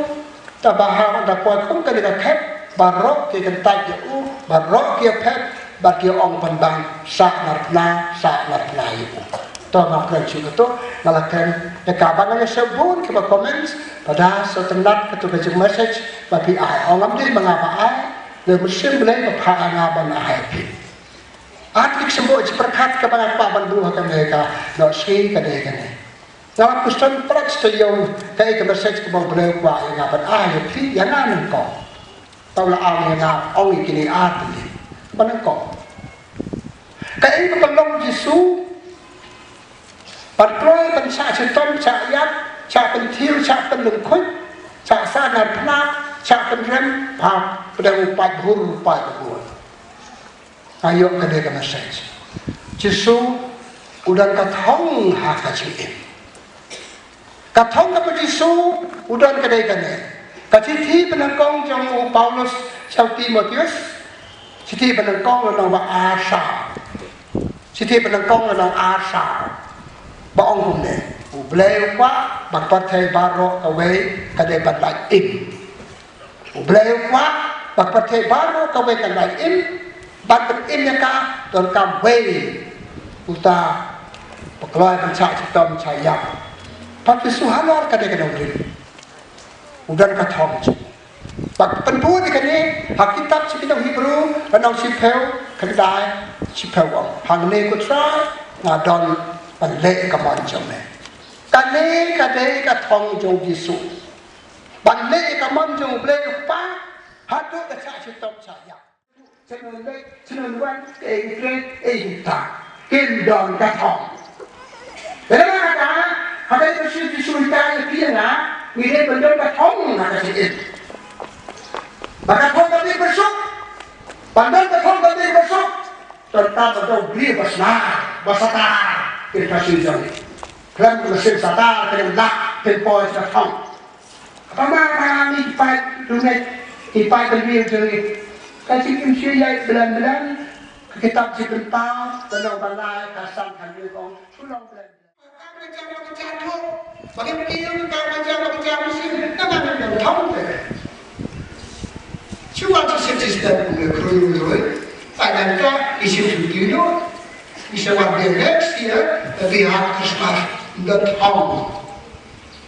te ba ha, da poi kum kane ka khet, baroh ki kyntait ïa u, baroh ki ïaphet, bad ki ong pynban, sahnarphna, sahnarphna ïa u. To nga kren shuh kato, nga la kren ïa ka, ba nga ïa sngewbha bun kiba comments, ba da sngewtynnat kato ka jingmessage ba phi ai. Ong ngam dei ma nga ba ai, lei mynsiem Blei ba phah ïa nga ban ai ha phi. Ar tylli ki symbol jingpyrkhat kaba nga kwah ban buh ha kane ka, noh shi ka dei kane. Nga la pyrshang pyrkhat sha ïa u kaei ka message kaba U Blei u kwah ïa nga ban ai ïa phi, ïa nga nyngkong. Te u la ai ïa nga, ong ïa kine ar tylli. Ba nyngkong, kaei kaba long Jisu, ban kloi ban shah shitom, shah ïap, shah pynthiew, shah pynlyngkhuit, shah sahnarphna, shah pynrem, ba pdeng u paid bhur, u paid bhur. Nga ïoh kane ka message. Jisu u don ka thong ha ka jingim. Ka thong kaba Jisu u don ka dei kane. Ka shithi banyngkong jong u Paulus sha u Timotheus. Shithi banyngkong lynnong ba ar saw. Shithi banyngkong lynnong ar saw. Ba ong kumne. U Blei u kwah ba ka pyrthei baroh kawei ka dei ban lait im. U Blei u kwah ba ka pyrthei baroh kawei kan lait im, bad ban im ïa ka donkam wei uta ba kloi ban shah shitom shah ïap. Bad Jisu halor kane ka nongrim u don ka thong jong u. Bad pynbun ïa kane ha kitab Shi Kynnoh Hebru lynnong shiphew khyndai, shiphew ong, hangne ko Trai nga don ban leh ïa ka mon jong me. Kane ka dei ka thong jong u Jisu. Ban leh ïa ka mon jong U Blei u Kpa haduh ka shah shitom shah ïap. Sha nongleit, sha nongwan, ei trei, ei ta. Kin don ka thong. Lada kata, ha ka dei ka shu Jisu ïa phi ïa nga, ngi dei ban don ka thong ha ka jingim. Ba ka thong ka dei ba suk. Ban don ka thong ka dei ba suk. Don ka ba don briew ba snar, ba satar, kin ka shu jong ngi. Khlem ka shu satar, kin lak, kin poi sha thong. Ba ma, ma, ngi paid Lyngngoh, ngi paid Lyngngoh jong ngi. Ka jingim shu ïaid blan blan, ka kitab Shi Bynta, ka nong ba lai, ka san ka ngi ong, shu long blan blan. Ka jam, ka jam, ka jam, ka jam, ka jam, ka jam, ka jam, ka jam, ka jam, shu wan shu shu shu shu shu shu shu. Paid Lyngngoh, i shu shu shu shu. I shu wan the next year, we have Christmas, the town.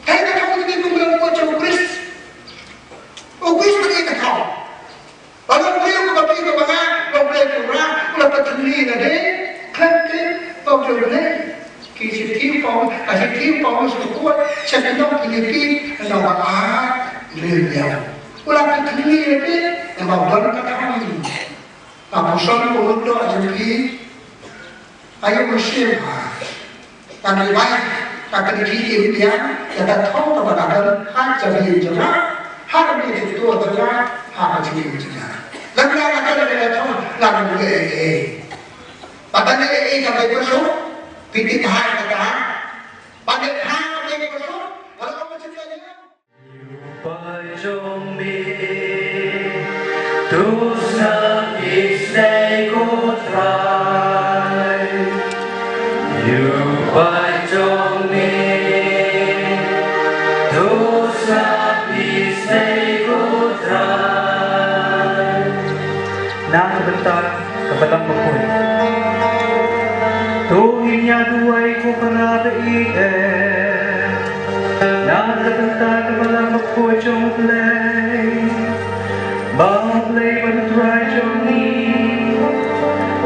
Kaei ka thong jong ngi kum u briew u Khrist? U Phi sdang ïa ka thaw. Ba long briew kaba phi kaba nga, long briew kaba nga, u la pynthylli na dei khlem khlem ba u dei u Blei. Ki shithi Paul, ka shithi Paul sha ki khun, sha ki nong Philippi, nong ba ar, briew ïa. U la pynthylli na dei, nong ba u don ka thaw. Ka pyrshang ko to jong phi, ayu mynsiem ha. Ka dei bai, ka dei ki im biang, ka dei thong ka ba ka dei, ha ka dei jong ha, ha ka dei jong to jong ha, ha ka dei jong ha. Lada ka dei ka thong, lada ka dei eh eh. Ba ka dei eh eh ka dei pyrshang, phi ti ka ha ka ta. Ba dei ha ka dei pyrshang, lada ka dei jong ha. Ïa u paid jong me, to sngap isynei ko Trai. Ïa u paid jong me, to sngap isynei ko Trai. Na ka bynta ka Balang Bakhuid. To ngin ïa duwai ko para baieit. Na ka bynta ka Balang Bakhuid jong U Blei. Ba U Blei ba U Trai jong ngi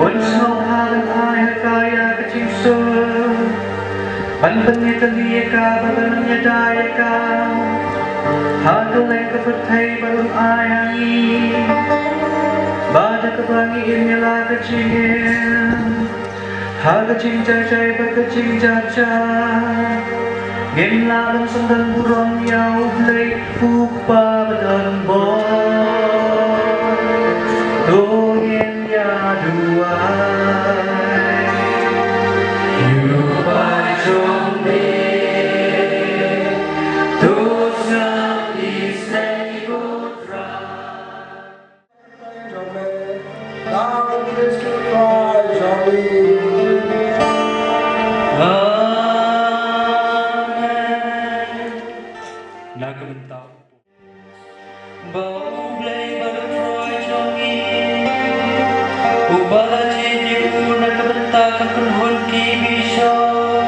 un sngewbha ban ai ha ka ïa ka jingsuk. Ban pynïatylli ïa ka, ban pynïada ïa ka ha kylleng ka pyrthei ba un ai ha ngi. Ba da kaba ngi im ïa la ka jingim ha ka jingjahjai bad ka jingjahja, ngin lah ban sngewdon burom ïa U Blei U Kpa badonbor. To ngin ïa duwai. Ïa u paid jong me, to sngap isynei ko Trai. Jong me, da U Khrist U Trai jong me. Amen. Na ka bynta Ba U Blei ba U Trai jong ngi, uba la jied ïa u na ka bynta ka kynhun ki bishop,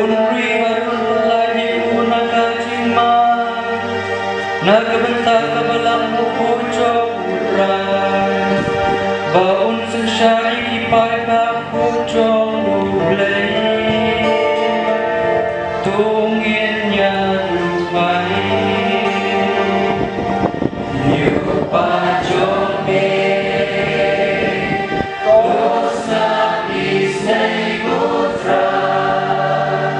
un ri bad un pyllait ïa u na ka jingma, na ka bynta ka Balang Bakhuid jong U Trai, ba un synshar ïa ki paidbah jong U Blei. To ngin ïa duwai. Ïa u paid jong me, to sngap isynei ko Trai.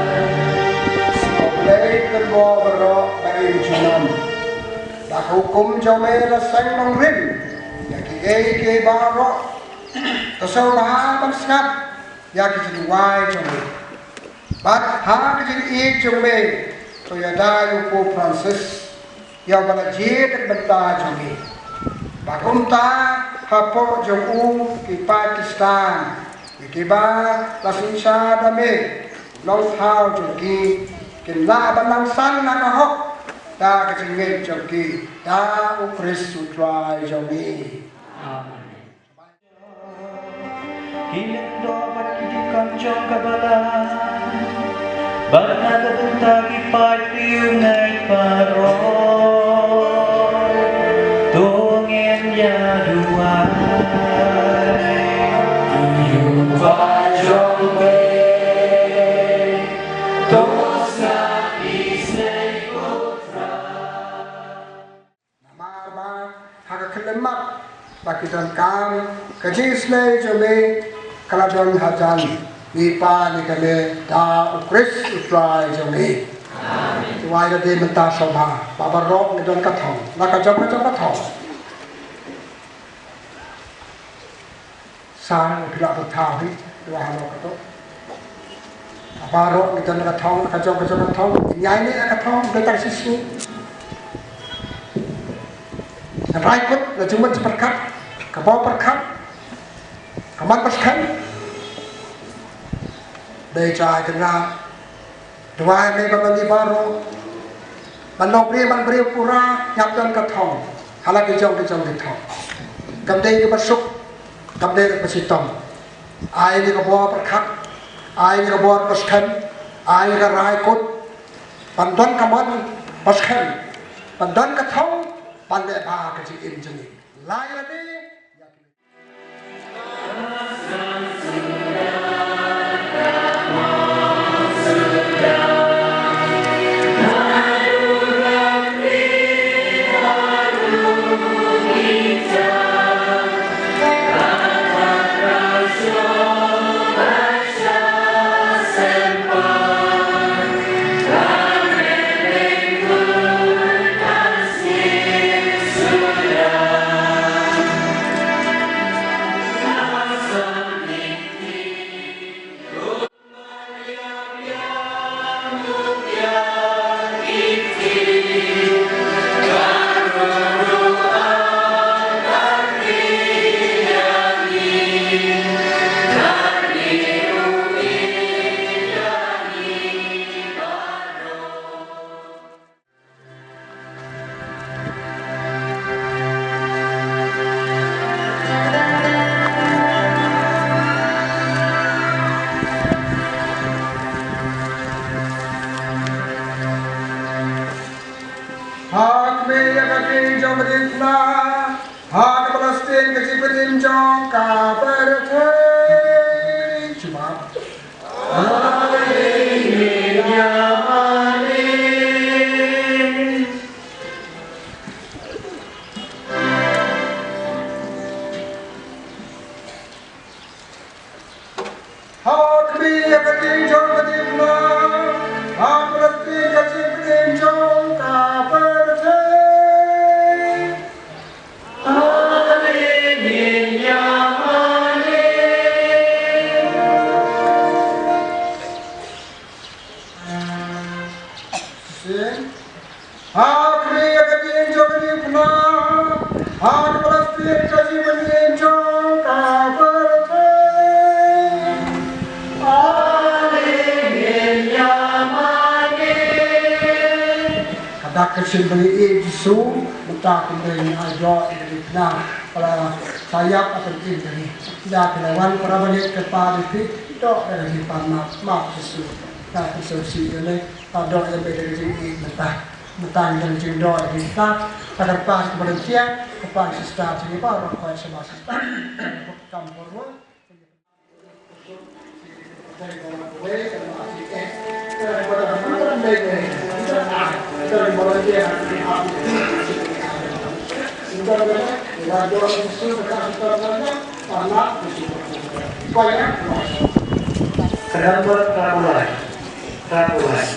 Ko Blei kynmaw baroh ba im junom. Da ka hukum jong me la seng nongrim ïa kiei kiei baroh. To sngewbha ban sngap ïa ki jingduwai jong me. Bad ha ka jingïeit jong me, to ïada ïa u Pope Francis, ïa uba la jied na ka bynta jong me. Ba kumta hapoh jong u ki paid Khristan, ïa kiba la synshar da me, nongthaw jong ki, kin lah ban nang san na ka hok da ka jingngeit jong ki, da U Khrist U Trai jong me. Amen. Ki lyngdoh bad ki dikon jong ka balang, bad na ka bynta ki paid riewngeit baroh, to ngin ïa duwai. Ïa u paid jong me, to sngap isynei ko Trai. Namar ba ha ka khyllipmat ba ki donkam, ka jingisynei jong me ka la don hajan. Ngi pan ïa kane da U Khrist U Trai jong ngi. Amen. Duwai da dei mynta sngewbha ba baroh ngi don ka thong, la ka jong ka jong ka thong. Sa phi lah ban thaw hi, dei ba halor kato. Baroh ngi don ka thong, ka jong ka jong ka thong, ngi ïaineh ka thong, dei tang shisha. Ngan rai kut, la jingmut jingpyrkhat, ka bor pyrkhat, ka man pyrkhat. Dei jai ka nga. Duwai me ba ngi baroh ban long briew ban briew pura, ïa don ka thong ha la ki jong ki jong ki thong. Kam dei kaba suk, kam dei kaba shitom. Ai ïa ka bor pyrkhat, ai ïa ka bor pyrkhat, ai ïa ka rai kut ban don ka mon pyrkhat, ban don ka thong. Ban leh bha ka jingim jong ngi. Lai lade ïa ki Ha khmih ïa ka ktien jong ka diengphna, ha kaba la sting ka jingpynim jong ka pyrthei. Jubab. Ha khmih ïa ka ktien jong ka diengphna, ha kaba la sting ka jingpynim jong ka pyrthei. Sing. Ha khmih ïa ka ktien jong ka diengphna, ha kaba la sting ka jingpynim jong ka pyrthei. Alleluia, amen. Ka dak ka shin ba ngi ïeit Jisu, mynta kumne ngi ai doh ïa ka diengphna, ba la sa ïap ha ka pyrthei jong ngi. Da phi la wan para bangeit, kyrpad ïa phi, doh ïa ka jingpynmap, map Jisu. Da phi sngewsih ïa lei, ta doh ïa lei da ka jingïeit mynta. Mynta ngi don jingdoh ïa ka jingpynmap, ta kyrpad ïa ka volunteer, kyrpad ïa sister jong ngi baroh, kyrpad ïa sister. Kam por. Ka dang ba ka pulai. Ka pulai.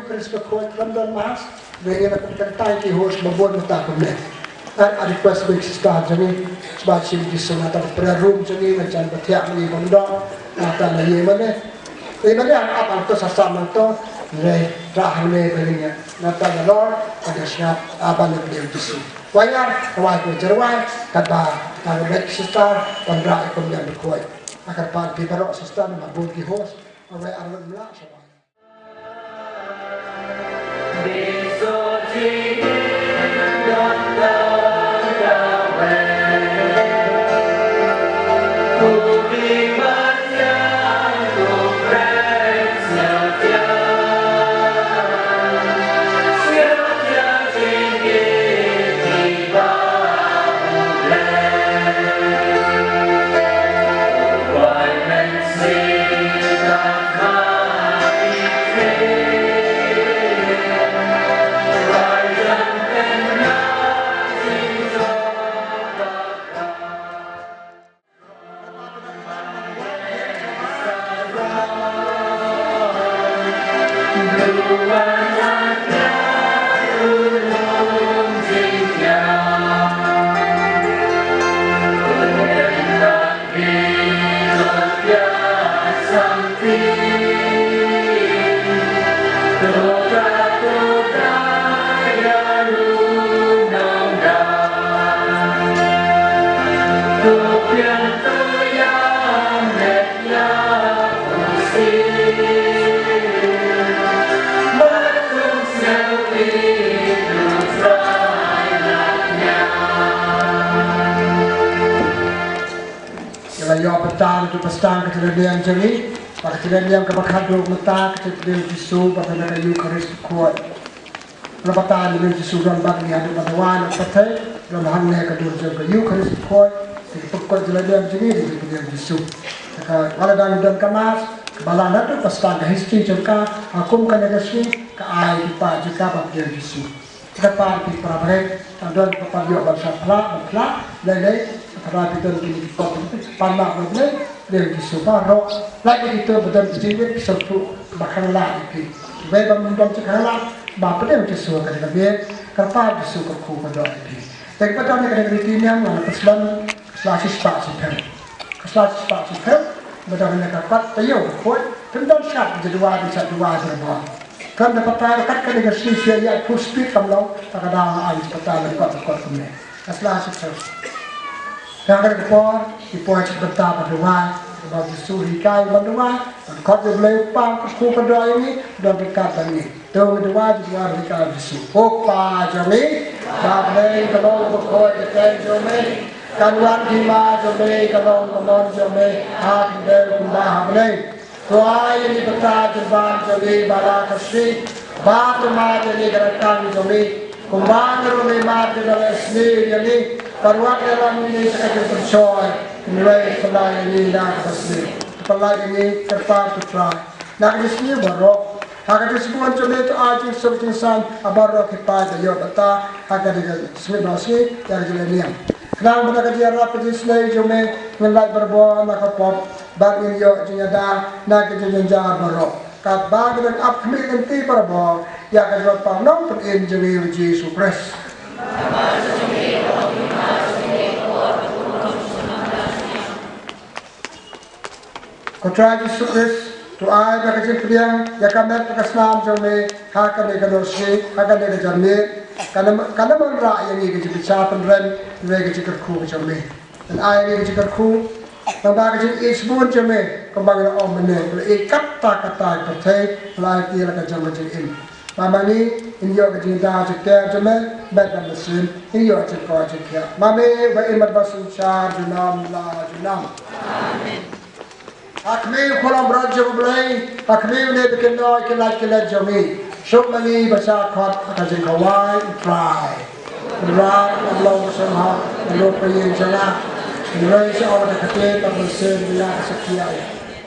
Khrist ka Khuid, lam don Mass, ngi ïa la kyntai ki host ba bun mynta kumne. Ar, a request ba ki sister jong ngi, sngewbha shim ki sngewbha tang prayer room jong ngi, ngan jan ba thiah ngi bym don, nangta la ïa mane. Ïa mane ang ap ang to sa sam ang to, ngi rah hangne ba ngi ïa. Nangta la lor, ka dei sngap, a ban ïa Jisu. Wai ar, ka wai ko jerwai, katba, tang ba ki sister, ban rah ïa kumne ba Khuid. Akan pan pi baroh sister, ma bun ki host, wai ar lam la, sa wai. Ïa la ïoh bynta na tu pastang ka jingïaid jong ngi, ba ka jingïaid kaba khadduh mynta ka jingpdiang Jisu, ba na ka Eukharist Khuid. Lyngba ta ngi Jisu don bad ngi haduh ba dawa na pyrthei, don hangne ka dur jong ka Eukharist Khuid, ka jingpynkut jingïaid jong ngi, ka jingpdiang Jisu. Ka, wat la dang don ka Mass, kaba la na tu pastang ka history jong ka, ha kum kane ka sngi, ka ai ki paid jong ka ba pdiang Jisu. Ka pan ki para bangeit, tang don ka pan ïoh ban sa phla, ban phla, lei lei, ka para ki don ki pan, pan ma ban lei, lei ki su baroh, lei ki tu ba don ki jingwit ki sngewthuh ba khang la ïa phi. Kiwei ba ym don ki khang la, ba pdeng ki su ka dei ka bieit, ka pan ki su ka khu ka doh ïa phi. Te ka don ka dei ka riti niam la ka slem, ka sla shispah shiphew. Ka sla shispah shiphew, ba don ka kot taïew ka khuid, pyndonkam shad ki duwai, ki shad duwai ki ba. Kan da patar kat ka dei ka shisha ïa full speed kam long, ta ka dang ai patar da kot kot kumne. Ka sla shisha. Ka ka dei ka por, ki por chi bynta ba duwai, ba Jisu hikai ba duwai, ba kot da Blei Kpa ka khu ka duwai ni, don ka kat ba ni. To duwai, duwai hikai Jisu. Ko Kpa jong ngi, ba Blei ka long ba khuid ka tei jong ngi, kan wan ki ma jong ngi, ka long ka mon jong ngi, ha khyndew kumba ha bneng. To ai ïa ngi bynta jingwan jong ngi ba la ka sngi, ba to mad ïa ngi ka rta jong ngi, kumba ngi ruh ngi mad ïa ngi la ka sngi ïa ngi, bad wat ïalam ïa ngi sha ka jingpynshoi, hynrei pynlait ïa ngi na kaba sniew. Pynlait ïa ngi, Kyrpad, to trai. Na ka jingsniew baroh, ha ka jingsbun jong me to ai jingsuk jingsaiñ ha baroh ki paid ba ïoh bynta ha ka jingsngewbha sngi ïa ka jingïaid niam. Khnang ba na ka jingïarap ka jingsniew jong me ngin lait barabor na ka pop, bad ngin ïoh jingïada na ka jingjynjar baroh. Katba ngi dang ap khmih lynti barabor ïa ka jingpynlong pynim jong ngi, U Jisu Khrist. Ko Trai Jisu Khrist, to ai ba ka jingpdiang ïa ka met bad ka snam jong me ha kane ka dohsngi, ha kane ka janmiet, kan ym, kan ym wanrah ïa ngi ka jingbishar pynrem, hynrei ka jingkyrkhu ka jong me. Ngan ai ïa ngi ka jingkyrkhu, naba ka jingïeit shibun jong me, kumba ngi la ong mynne, ba la ïeit katta katta ka pyrthei, ba la ai te la ka jong ka jingim. Ba ma ngi ngin ïoh ka jingda jingker jong me, met bad mynsiem, ngin ïoh jingkoit jingkhiah. Ma me uba im bad uba synshar junom la junom. Amen. Ha khmih u khun langbrot jong U Blei, ha khmih une ba kynnoh ki lait ki let jong ngi. Suk ma ngi ba shah khot ha ka jingkhawai U Trai. Bad la long ba sngewbha, ba lut ka ïing jong nga. Hynrei sha ong ka ktien bad mynsiem ba nga ka sakhi ïa.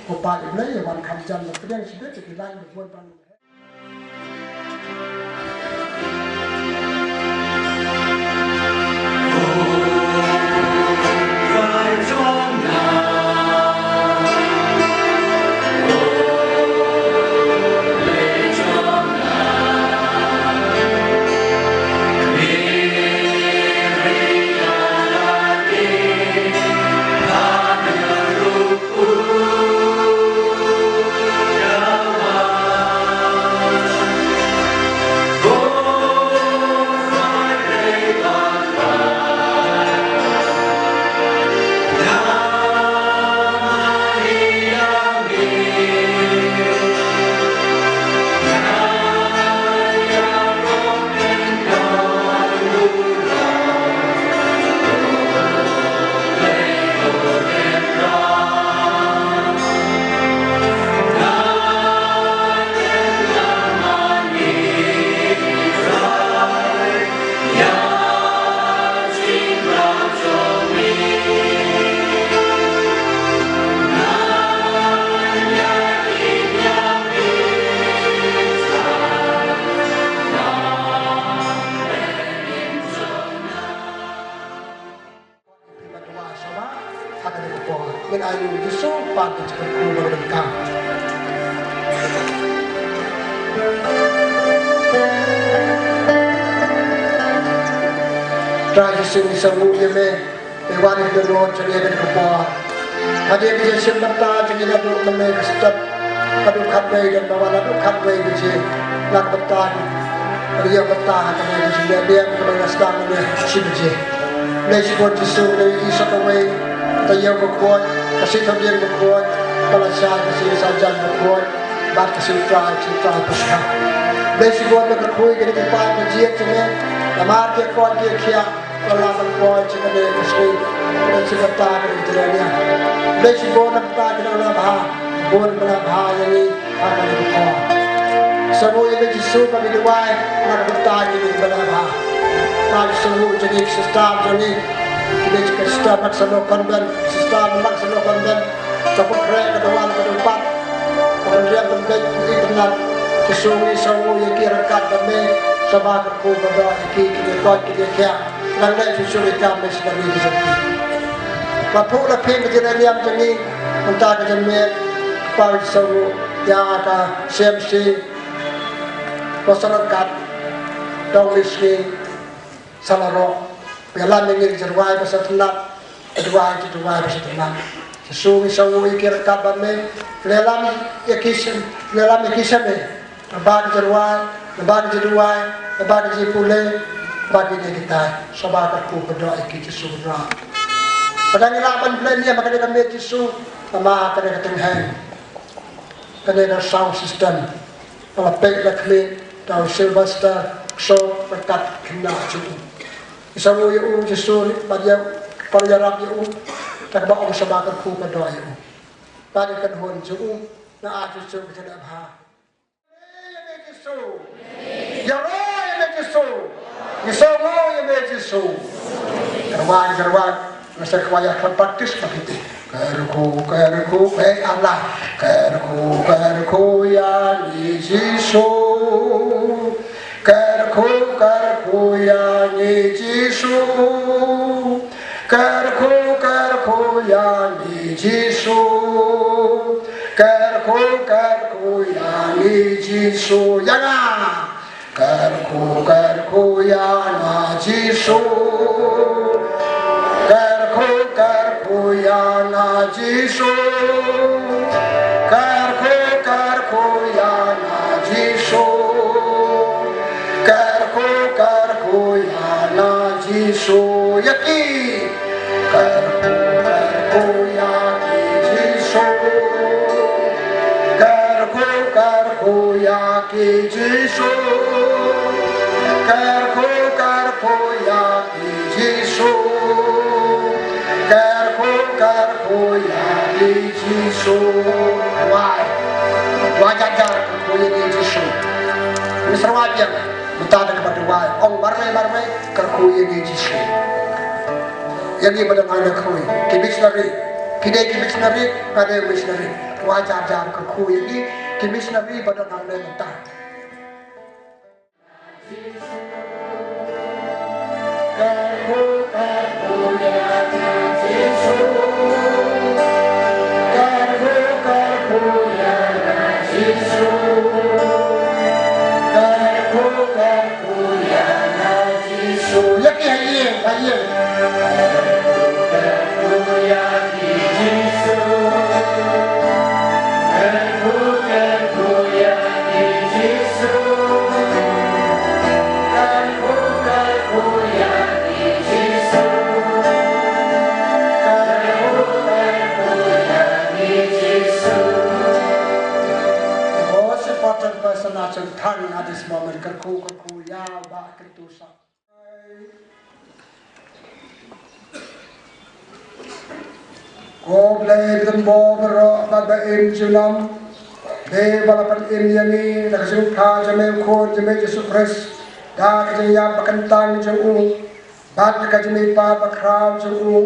Ko Kpa U Blei, ïa wan kham jan bad pdiang shibit ïa ki laiñ ba bun ban Ngin ai u Jisu pat ka jingkyrkhu ba ka donkam. Trai Jisu, ngi sngewnguh ïa me. Te wan ïa ka dohnud jong ngi ha kane ka por. Hadien ka jingshim bynta jong ngi naduh mynne ka step, haduh khatwei, don ba wan haduh khatwei baje. Na ka bynta ka ïoh bynta ha kane ka jingleh liang kaba ngi la sdang mynne shi baje. Khublei shibun Jisu, khublei ïa i sa kawei, ka taïew bakhuid, ka sithaw dieng bakhuid, ka lashai, ka shisha jaiñ bakhuid, bad ka sutrai, sutrai Paskha. Khublei shibun ba ka kyrkhu ïa kine ki paid ba jied jong me, namar ki koit ki khiah, ka la ban poi sha kane ka sngi, kane ka bynta kane ka jingïaid. Khublei shibun na ka bynta kine ki nongbah, bun ki nongbah ïa ngi ha kane ka por. Sngewnguh ïa me Jisu ba ngi duwai na ka bynta kine ki nongbah. Ba sngewnguh jong ngi ki sister jong ngi, kine ki sister Maximo Convent, sister Maximo Convent, ka pynkhreh, ka dawa, ka dawpat, ka pynriam pynbeit internet. Jisu, ngi sngewnguh ïa ki ryngkat bad me, sngewbha kyrkhu kyrdoh ïa ki, ki koit ki khiah. Nang leh shuh shuh ïa ka missionary ka jong ki. La phuh la phieng ka jingïaid jong ngi mynta ka jingmut, Kpa, sngewnguh ïa ka C M C, ba sa ryngkat dong li sngi sa la rok. Ïalam ïa ngi ka jingrwai ba sngewtynnat, ka duwai, ka duwai ba sngewtynnat. Jisu, ngi sngewnguh ïa ki ryngkat bad me, ïalam ïa ki sha, ïalam ïa ki sha me. Naba ka jingrwai, naba ka jingduwai, naba ka jingpule, naba kine kitai. Sngewbha kyrkhu kyrdoh ïa ki Jisu Kynrad. Lada ngi lah ban pynleit ïa kane ka miet Jisu, namar kane ka tyngheng, kane ka sound system, ka la peit la khmih da u Sylvester Kso ryngkat khynnah jong u. Ngi sngewnguh ïa u Jisu, bad ïa, bad ïarap ïa u, da kaba ong sngewbha kyrkhu kyrdoh ïa u. Bad ïa ka kynhun jong u, na ai shuh shuh ka jingïarap. Ïa me Jisu. Ïaroh ïa me Jisu. Ngi sngewnguh ïa me Jisu. Kyrwai, kyrwai. Nga sa kyrwai ïa ka baptis ba kito. Kyrkhu, kyrkhu, eh, Allah. Kyrkhu, kyrkhu ïa ngi Jisu. Kyrkhu, kyrkhu ïa ngi Jisu. Kyrkhu, kyrkhu ïa ngi Jisu. Kyrkhu, kyrkhu ïa ngi Jisu. Ïa nga. Kyrkhu, kyrkhu ïa nga Jisu. Kyrkhu, kyrkhu ïa nga Jisu. Kyrkhu, kyrkhu ïa nga Jisu. Kyrkhu, kyrkhu ïa nga Jisu. Ïa ki. Kyrkhu, kyrkhu ïa ki Jisu. Kyrkhu, kyrkhu ïa ki Jisu. Kyrkhu, kyrkhu ïa ki Jisu. Kyrkhu, kyrkhu ïa ki Jisu. Wai. Wai jar jar kyrkhu ïa ki Jisu. Ngi sa rwai biang. Mynta da kaba duwai, ong marwei marwei, kyrkhu ïa ngi Jisu. Ïa ngi ba don hangne kyrkhu, ki missionary, ki dei ki missionary, nga dei u missionary. Rwai jar jar kyrkhu ïa ngi, ki missionary ba don hangne mynta. Kyrkhu, kyrkhu ïa ngi Jisu. Kyrkhu, kyrkhu ïa ngi Jisu. Kyrkhu, kyrkhu ïa ngi Jisu. Ïa ki ha ïing, ha ïing. Kyrkhu, kyrkhu ïa ngi Jisu. Kyrkhu, kyrkhu ïa ngi Jisu. Kyrkhu, kyrkhu ïa ngi Jisu. Kyrkhu, kyrkhu ïa ngi Jisu. Oh, supported by Sanatan Khan at this moment. Kyrkhu, kyrkhu ïa ba kyrkhu sa. Ko Blei ba don bor baroh bad ba im junom, Blei ba la pynim ïa ngi da ka jingpyrkhat jong me u Khun jong me Jisu Khrist, da ka jingïap ba kyntang jong u, bad da ka jingmihpat ba khraw jong u,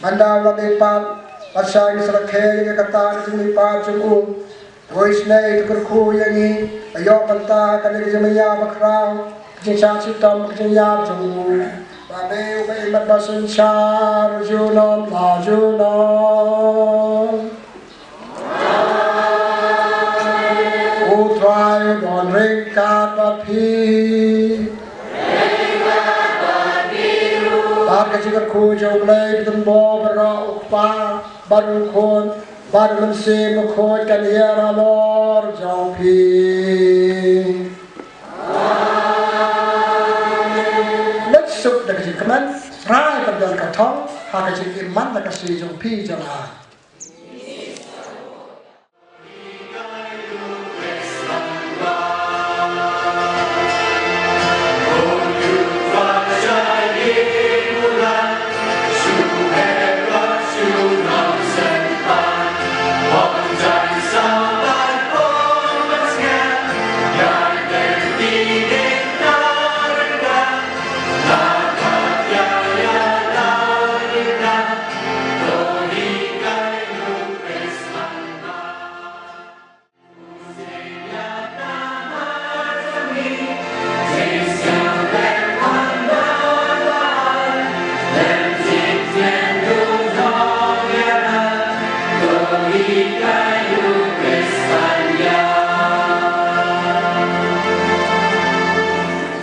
mynta u la mihpat, bad sa ngi sa rakhe ïa kata ka jingmihpat jong u. To isynei, to kyrkhu ïa ngi, ba ïoh bynta kane ka jingmaïa ba khraw, ka jingshah shitom, ka jingïap jong u. Ba Ane u ba imat ba synshar junom la junom. U Trai u don ryngkat bad phi. Bad ka jingkyrkhu jong U Blei ba donbor baroh, U Kpa bad U Khun bad U Mynsiem Bakhuid kan ïa halor jong phi. Leit suk da ka jingkmen, rai ban don ka thong ha ka jingim man la ka sngi jong phi jong nga.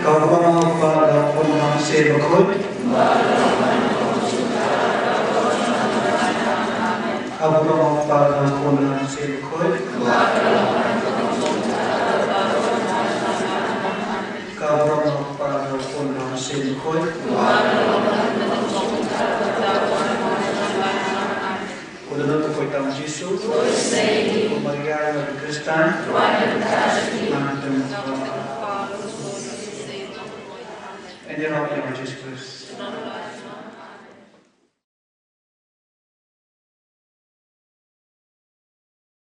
Ka burom u Kpa, bad u Khun bad u Mynsiem Bakhuid. Ka burom u Kpa, bad u Khun bad u Mynsiem Bakhuid. Ka burom u Kpa, bad u Khun bad u Mynsiem Bakhuid. Ko Dohnud, ko Khuid tam Jisu. Ko Maria, Mari Khristan. Ngan tem. Ïa Jisu Khrist.